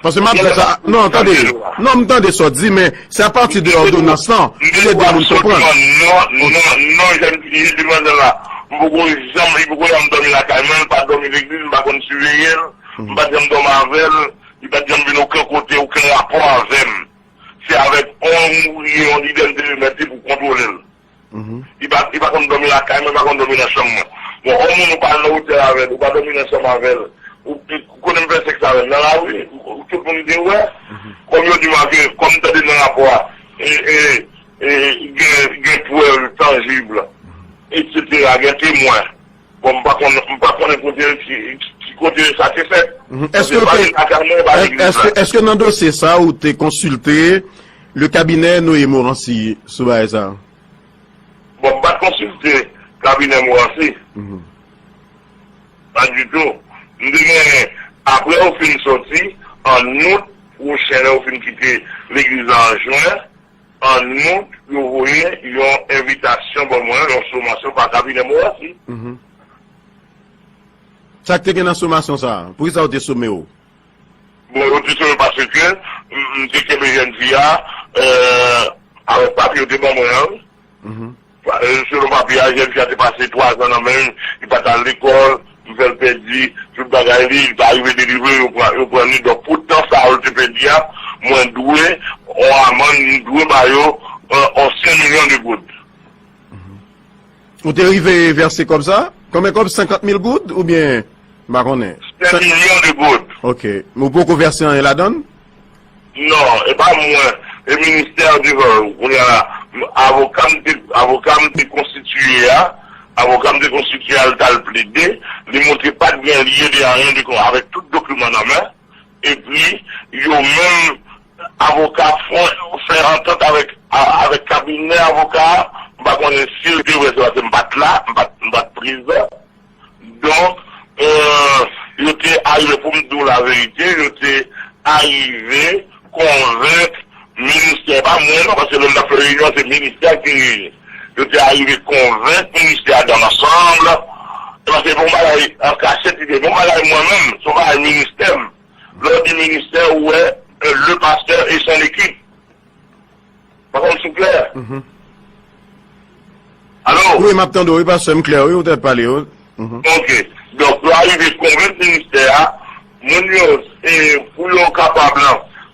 Paske m ap di sa, non, tande, non, m tande sa w di, men se apati de òdonans lan, m vle di moun konprann. Non, non, non, jèn fi, demwazèl la, m poko janm, li poko janm dòmi lakay mwen, li pa dòmi legliz, m pa konn siveye l, m pa janm dòmi avè l, li pa janm vin okenn kote, okenn rapò avè m. Se avèk yon ouvriye, yon lidè m te remèt li pou kontwole l. Li pa, li pa konn dòmi lakay mwen, li pa konn dòmi nan chanm mwen. Bon, yon moun ou pa nan otèl avè l, ou pa dòmi nan chanm avè l, ou, ou konnen m fè sèks avè l nan lari, ou, tout moun te wè. Kòm yo di m ke, kòm m tande nan rapò a, e, e, e, gen, gen prèv tanjib, etsetera, gen temwen. Bon, m pa konn, m pa konnen kote, ki, ki kote sa te fèt. Èske, èske, èske nan dosye sa ou te konsilte le cabinet Noé Morancy sou bagay sa? Bon, m pa t konsilte kabinè Morancy. Pa ditou. M te genyen, apre yo fin soti, an out pwochen, lè yo fin kite legliz la an jen, an out, yo voye yon envitasyon ban mwen, yon somasyon pa kabinè Morancy. Sa k te gen nan somasyon sa a? Poukisa yo te some w? Bon, yo te some paske m, m te kenbe jèn fi a, euh, avèk papye yo te ban mwen an, wi. Pa, euh, selon papye a, jèn fi a te pase twa zan nan men m, li pa t al lekòl, m fè l pèdi tout bagay li, li pa rive delivre, yo pran, yo pran li. Donk, pou tan sa yo te pèdi a, mwen dwe, yon amann, m dwe ba yo, euh, yon senk milyon de goud. Ou te rive vèse kòb sa? Konbyen kòb? Senkant mil goud oubyen? M pa konnen. Senk milyon de goud. Ok. Men ou poko vèse anyen ladan l? Non, e pa mwen. E ministè devan kounye a la. Avoka m te, avoka m te konstitiye a, avoka m te konstitiye a, l t al plede, li montre pa t gen lye de anyen de kon, avèk tout dokiman nan men. Epi, yo menm, avoka fè, fè antant avèk, a, avèk kabinè avoka a. M pa konnen si l te vre, se paske m pa t la, m pa t, m pa t prezan. Donk, euh, yo te arive, pou m di w laverite, yo te arive konvenk ministè, pa mwen non, paske lè m t ap fè reyinyon, se ministè ki te reyini. Yo te arive konvenk ministè a dans l'ensemble, e paske bon bagay an kachèt, li te bon bagay mwen menm, se yon bagay ministè m. Lè w di ministè, ou wè, euh, le pasteur et son équipe. Pastè m sou klè. Alo? Wi, m ap tande w, wi, pastè, m klè, wi, ou te pale, wi. Mhm. Ok. Donk, yo arive konvenk ministè a, moun yo, e, pou yo kapab,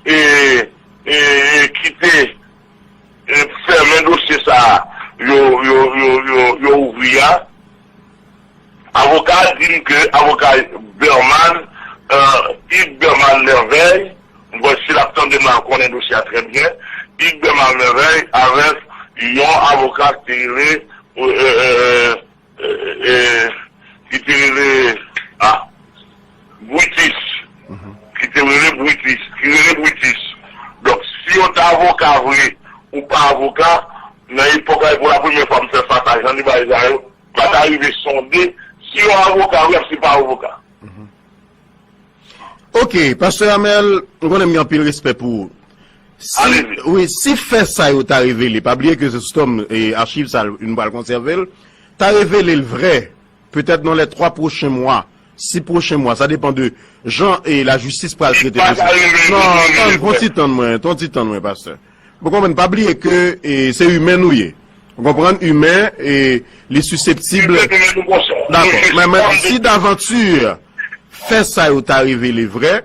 e, e, e, kite, e, fèmen dosye sa a, yo, yo, yo, yo, yo ouvri a, avoka a di m ke avoka Berman, euh, Hugues Berman Merveille, m kwè si l ap tande m la, l konnen dosye a trè byen, Hugues Berman Merveille avèk yon avoka ki te rele, euh, euh, euh, euh, ki te rele, ah, Brutus, ki te rele Brutus, ki rele Brutus. Donk, si w t avoka vre ou pa avoka, nan epòk la, pou la premyè fwa m fè fas a jan de bagay sa yo, pa ta rive sonde si yon avoka wi ap si pa avoka. Ok, pastè Amel, m konnen m gen anpil respè pou ou. Si, wi, si fè sa yo ta revele, pa bliye ke Stòm e achiv sa, nou pral konsève l, ta revele l vrè, petèt nan lè twa pwochen mwa, sis pwochen mwa, sa depann de jan e lajistis pral trete dosye. Non, tann, fon ti tann mwen, fon ti tann mwen, pastè. Ou konprann, pa bliye ke e, se imen nou ye. Ou konprann, imen, e, li siseptib. Dakò, men, men si davanti fè sa yo ta revele vrè,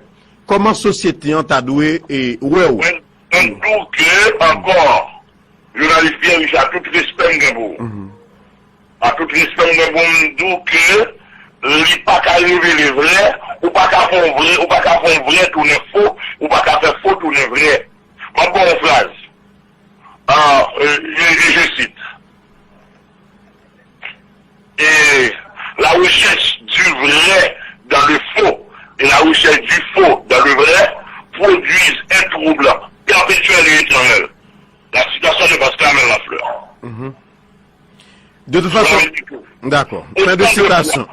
kòman sosyete an ta dwe e, wè w? Mwen, mwen di w ke ankò, jounalis Pierre Richard, tout respè m gen pou ou. A tout respè m gen pou m di w ke li pa ka revele vrè, ou pa ka fè yon vrè, ou pa ka fè yon vrè tounen fo, ou pa ka fè fo tounen vrè. M ap ba w yon fraz. Ah, euh, je, je cite. Et la recherche du vrai dans le faux et la recherche du faux dans le vrai produisent un trouble perpétuel et éternel. La citation de Pascal Lafleur. De toute façon, dakò. Fin de citation.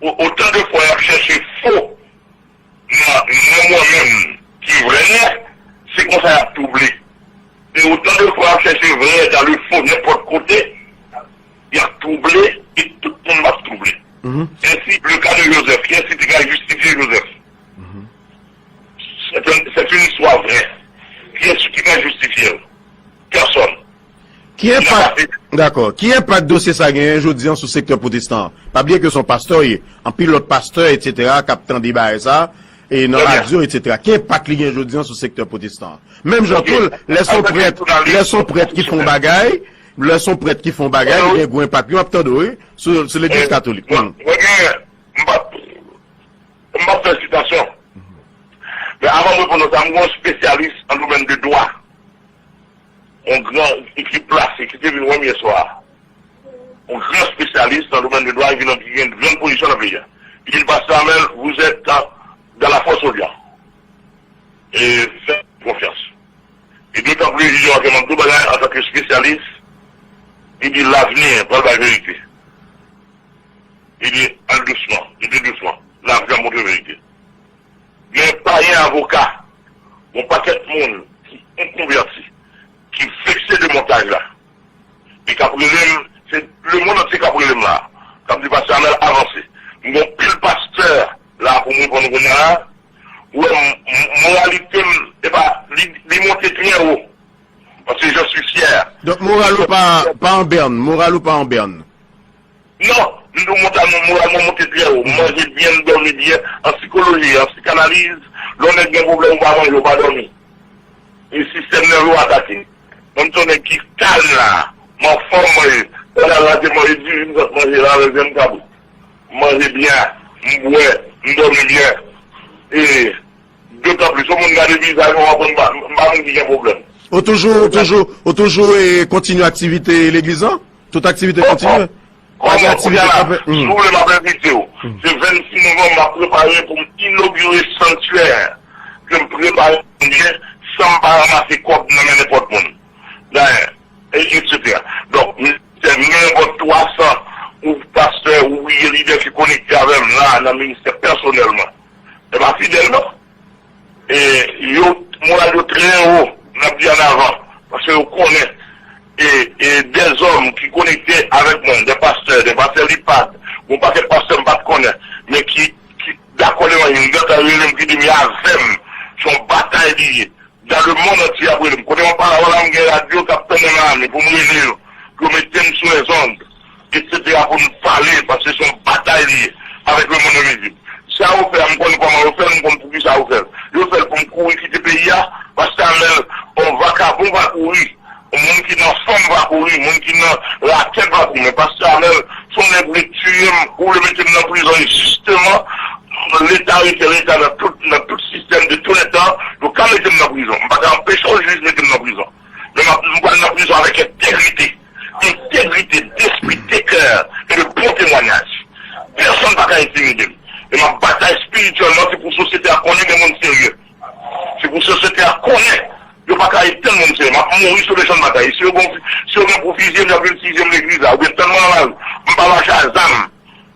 Otan de fwa y ap chèche fo nan mwen menm ki vrè, se konsa y ap twouble. E otan de fwa y ap chèche vrè dans le faux nenpòt kote, y ap twouble e tout moun ap twouble. Ainsi, le cas de Joseph, kiyès ki te ka jistifye Joseph? C'est une, c'est une histoire vraie. Kiyès ki ka jistifye l? Pèsòn. Ki enpak, dakò, ki enpak dosye sa genyen jodi an sou sektè pwotestan an? Pa bliye ke se yon pastè w ye, anpil lòt pastè, etsetera, k ap tande bagay sa, e nan radyo, etsetera. Ki enpak li gen jodi an sou sektè pwotestan an? Menm jan tou, lè se yon prèt, lè se yon prèt ki fè yon bagay, lè se yon prèt ki fè yon bagay, li gen gwo enpak. Yo ap tande w, wi, sou, sou legliz katolik. Mwen gen, m p ap, m p ap fè sitasyon. Men avan m reponn w sa, m gen yon espesyalis an domèn de dwa. Yon gran, ki plase, ki te vin wè m yè swa a. Yon gran espesyalis nan domèn de dwa, ki gen, ki gen grann pozisyon nan peyi a. Li di m, Pastè Amel, vous êtes dans, dans la fosse aux lions. E fè konfyans. E dotan plis, li di, ok, m ap di w bagay, antanke espesyalis, li di, lavni pral bay verite. Li di, al dousman, li di dousman, lavni ap montre verite. Gen payen avoka, yon pakèt moun ki enkonvèti, ki vekse de montaj la. E k ap rele m, se lemonn antye k ap rele m la. K ap di, Pastè Amel, avanse. M gen yon pil pastè la pou m reponn kounye a la. Ou wè, m, m, moralite m, epa, li, li monte trè wo. Paske je suis fier. Donk, moral ou pa, pa an bèn, moral ou pa an bèn. Non, m di w moral mwen monte trè wo. M manje byen, m dòmi byen. An sikoloji, an sikanaliz, lè yon nèg gen pwoblèm, ou pa manje, ou pa dòmi. E sistèm nève w atake. Mwen, m se yon nèg ki kalm la. M anfòm, mwen ye. Pandan la, se manje diri, m sot manje la, avèk vyann kabrit. M manje byen, m bwè, m dòmi byen. E dotan plis, yon moun gade vizaj mwen, w ap wè m pa, m pa moun ki gen pwoblèm. Ou toujou, ou toujou, ou toujou e, kontinye aktivite legliz lan? Tout aktivite kontinye? Pa gen aktivite k ap fèt? Si w vle, m ap envite w. Se vennsis novanm, m ap prepare pou m inogire sanktyè ke m prepare pou mwen, san m pa ranmase kòb nan men nenpòt moun. Dayè, e, etsetera. Donk, ministè, nenpòt twa san ou pastè, ou lidè ki konekte avè m la, nan ministè pèsonèlman. E pa fidèl, non. E, Yon pakèt pastè m pa t konnen, men ki, ki dakò levanjil. M gentan rele m ki di m, "E avè m, se yon batay li ye." Dans le monde entier ap rele m. Kote m ap pale avè w la, m gen radyo k ap tann nan lame pou m rele yo, pou yo mete m sou les ondes, et cetera, pou n pale, paske se yon batay li ye avèk lemonn envizib. Sa yo fè a, m konn kòman yo fè l, m konn poukisa yo fè l. Yo fè l pou m kouri kite peyi a, paske Amèl, yon vakabon pa kouri. Moun ki nan fanm pa kouri, moun ki nan rakèt pa kouri. Men pastè Amèl, se yon nèg vle tiye m, ou vle mete m nan prizon, e jisteman, Leta rete Leta nan tout, nan tout sistèm de tou lè tan, yo ka mete m nan prizon. M pa ka anpeche yon jij mete m nan prizon. Men m ap, m pral nan prizon avèk entegrite. Entegrite, despri, de kè, e de bon temwanyaj. Pèsonn pa ka entimide m. E m ap batay espirityèlman, se pou sosyete a konnen gen moun serye. Se pou sosyete a konnen yo pa ka etenn moun serye. M ap mouri sou le chan de batay. Si yo gen, si yo gen pou fizye m, y ap vin fizye m legliz la. Oubyen tann mwen nan lari. M pa mache a zam.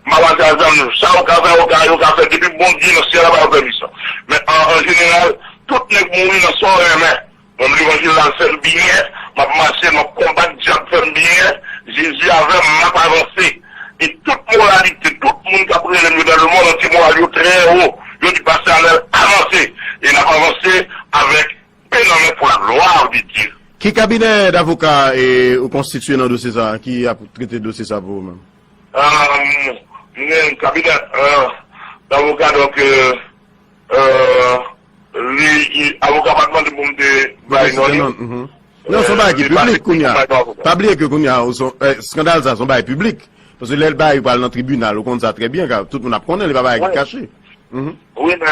M pa mache a zam. Sa yo ka fè, yo ka, yo ka fè. Depi Bondye nan syèl la ba yo pèmisyon. Men an, an jeneral, tout nèg mouri nan sa w renmen. Mwen, levanjil la fè m byen, m ap mache, m ap konbat dyab fè m byen. Jezi avè m, m ap avanse. E tout moralite, tout moun k ap rele m yo dans le monde entier, moral yo trè wo. Yo di, "Pastè Amèl, avanse." E n ap avanse avèk pen nan men pour la gloire de Dieu. Ki kabinè davoka e, ou konstitye nan dosye sa a, ki ap trete dosye sa a pou ou menm? Ahn, m gen kabinè, ahn, davoka, donk, euh, euh, li, li, avoka pa t mande pou m te bay non li. Non, se yon bagay ki piblik kounye a. Pa bliye ke kounye a, ou son, eh, eskandal sa, se yon bagay piblik. Paske lè l bay, ou pral nan tribinal, ou konn sa trè byen, ka, tout moun ap konnen, li pa bagay ki kache. Wi, men,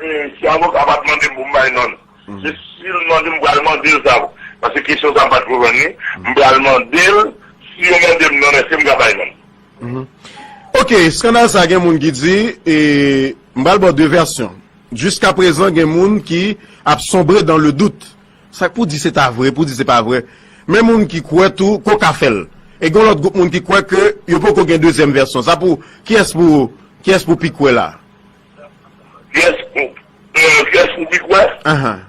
eh, si avoka pa t mande m pou m bay non l, se si l mande m, m pral mande l sa. Paske kesyon sa, m pa t konprann li. M pral mande l, si yo mande m non, èske m ka bay non l? Ok, eskandal sa, gen moun ki di, e, m pral ba w de vèsyon. Jiskaprezan, gen moun ki ap sonbre dans le doute. Sa k pou di se ta vre, pou di se pa vre. Men moun ki kwè tou, ke w ka fè l. E gen lòt gwoup moun ki kwè ke yo poko gen dezyèm vèsyon. Sa pou, kiyès pou, kiyès pou pi kwè la? Kiyès pou, euh, kiyès pou pi kwè? Ahan.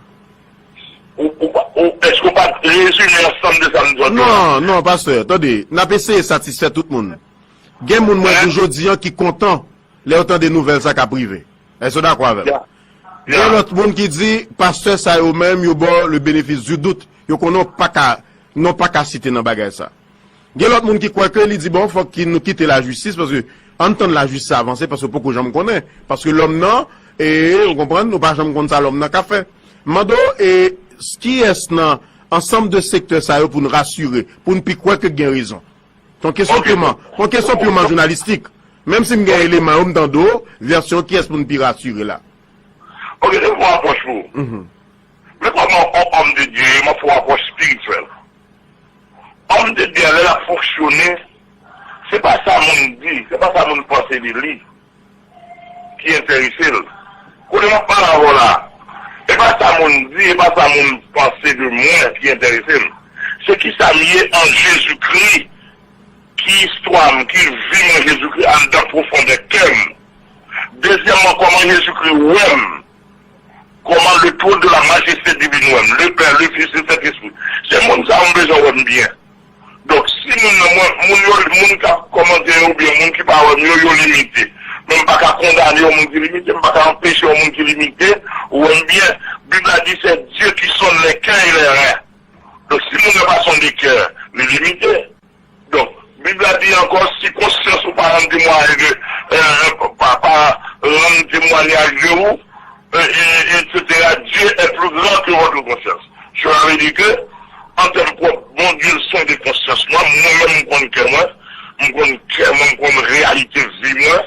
Ou, ou, pa- ou, èske w pa t rezime ansanm de sa m di w la? Non, non, pastè, tande, n ap eseye satisfè tout moun. Gen moun mwen di jodi an ki kontan lè yo tande nouvèl sa k ap rive. Èske w dakò avè m? Gen lòt moun ki di, pastè sa yo menm, yo ba w le bénéfice du doute. Yo konnen w pa ka, non pa ka site nan bagay sa. Gen lòt moun ki kwè ke li di, bon, fòk ki nou kite lajistis, paske ann tann lajistis avanse, paske w poko janm konnen. Paske lòm nan, e, ou konprann, nou pa janm konn sa lòm nan ka fè. M mande w, e, kiyès nan ansanm de sektè sa yo pou n rasire, pou n pi kwè ke gen rezon? Se yon kesyon piman, se yon kesyon piman jounalistik. Menm si m gen eleman yo, m tande w, vèsyon kiyès pou n pi rasire la? Ok, se yon apwòch pou ou. Men kòman yon òm de Dye ye, m ap fè yon apwòch espirityèl. Òm de Dye a, lè l ap fonksyone, se pa sa moun di, se pa sa moun panse de li ki enterese l. Kote m ap pale avè w la, e pa sa moun di, e pa sa moun panse de mwen ki enterese m. Se kisa m ye an Jezikri, ki istwa m, ki vi m an Jezikri anndan pwofondè kè m. Dezyèmman, kòman Jezikri wè m. Kòman le trône de la majesté divine wè m, le Père, le Fils, le Saint-Esprit. Se moun sa yo m bezwen wè m byen. Donk, si moun nan, mwen, moun yo, moun k ap kòmante yo oubyen moun ki pa wè m yo, yo limite. Men m pa ka kondane yon moun ki limite, m pa ka anpeche yon moun ki limite wè m byen. Bib la di, c'est Dieu qui sonde les cœurs et les reins. Donk, si moun nan pa sonde kè, li limite. Donk, Bib la di ankò, si konsyans ou pa rann temwayaj de, euh, pa, pa rann temwayaj de ou, euh, et, et cetera, Dieu est plus grand que votre conscience. Cela veut dire que, an tèm pwòp, Bondye l sonde konsyans mwen, mwen menm m konn kè mwen, m konn kè mwen, m konn reyalite vi mwen,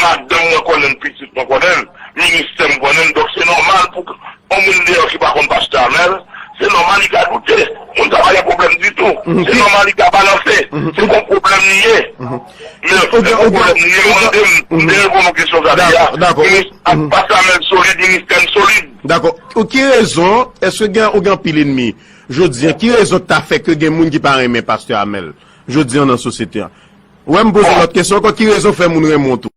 madanm mwen konnen l, pitit mwen konnen l, ministè m konnen l, donk se nòmal pou yon moun deyò ki pa konn pastè Amèl, se nòmal li ka doute. Moun sa pa gen pwoblèm ditou. Se nòmal li ka balanse. Se yon pwoblèm li ye. Men se yon pwoblèm li ye. Mande m, m te reponn yon kesyon sa deja. Minis-, pastè Amèl solid, ministè m solid. Dakò. Ou ki rezon, èske gen, ou gen anpil enmi? Jodi a, ki rezon k ta fè ke gen moun ki pa renmen pastè Amèl? Jodi a nan sosyete a. Ou wè m poze lòt kesyon ankò, ki rezon fè moun renmen w tou?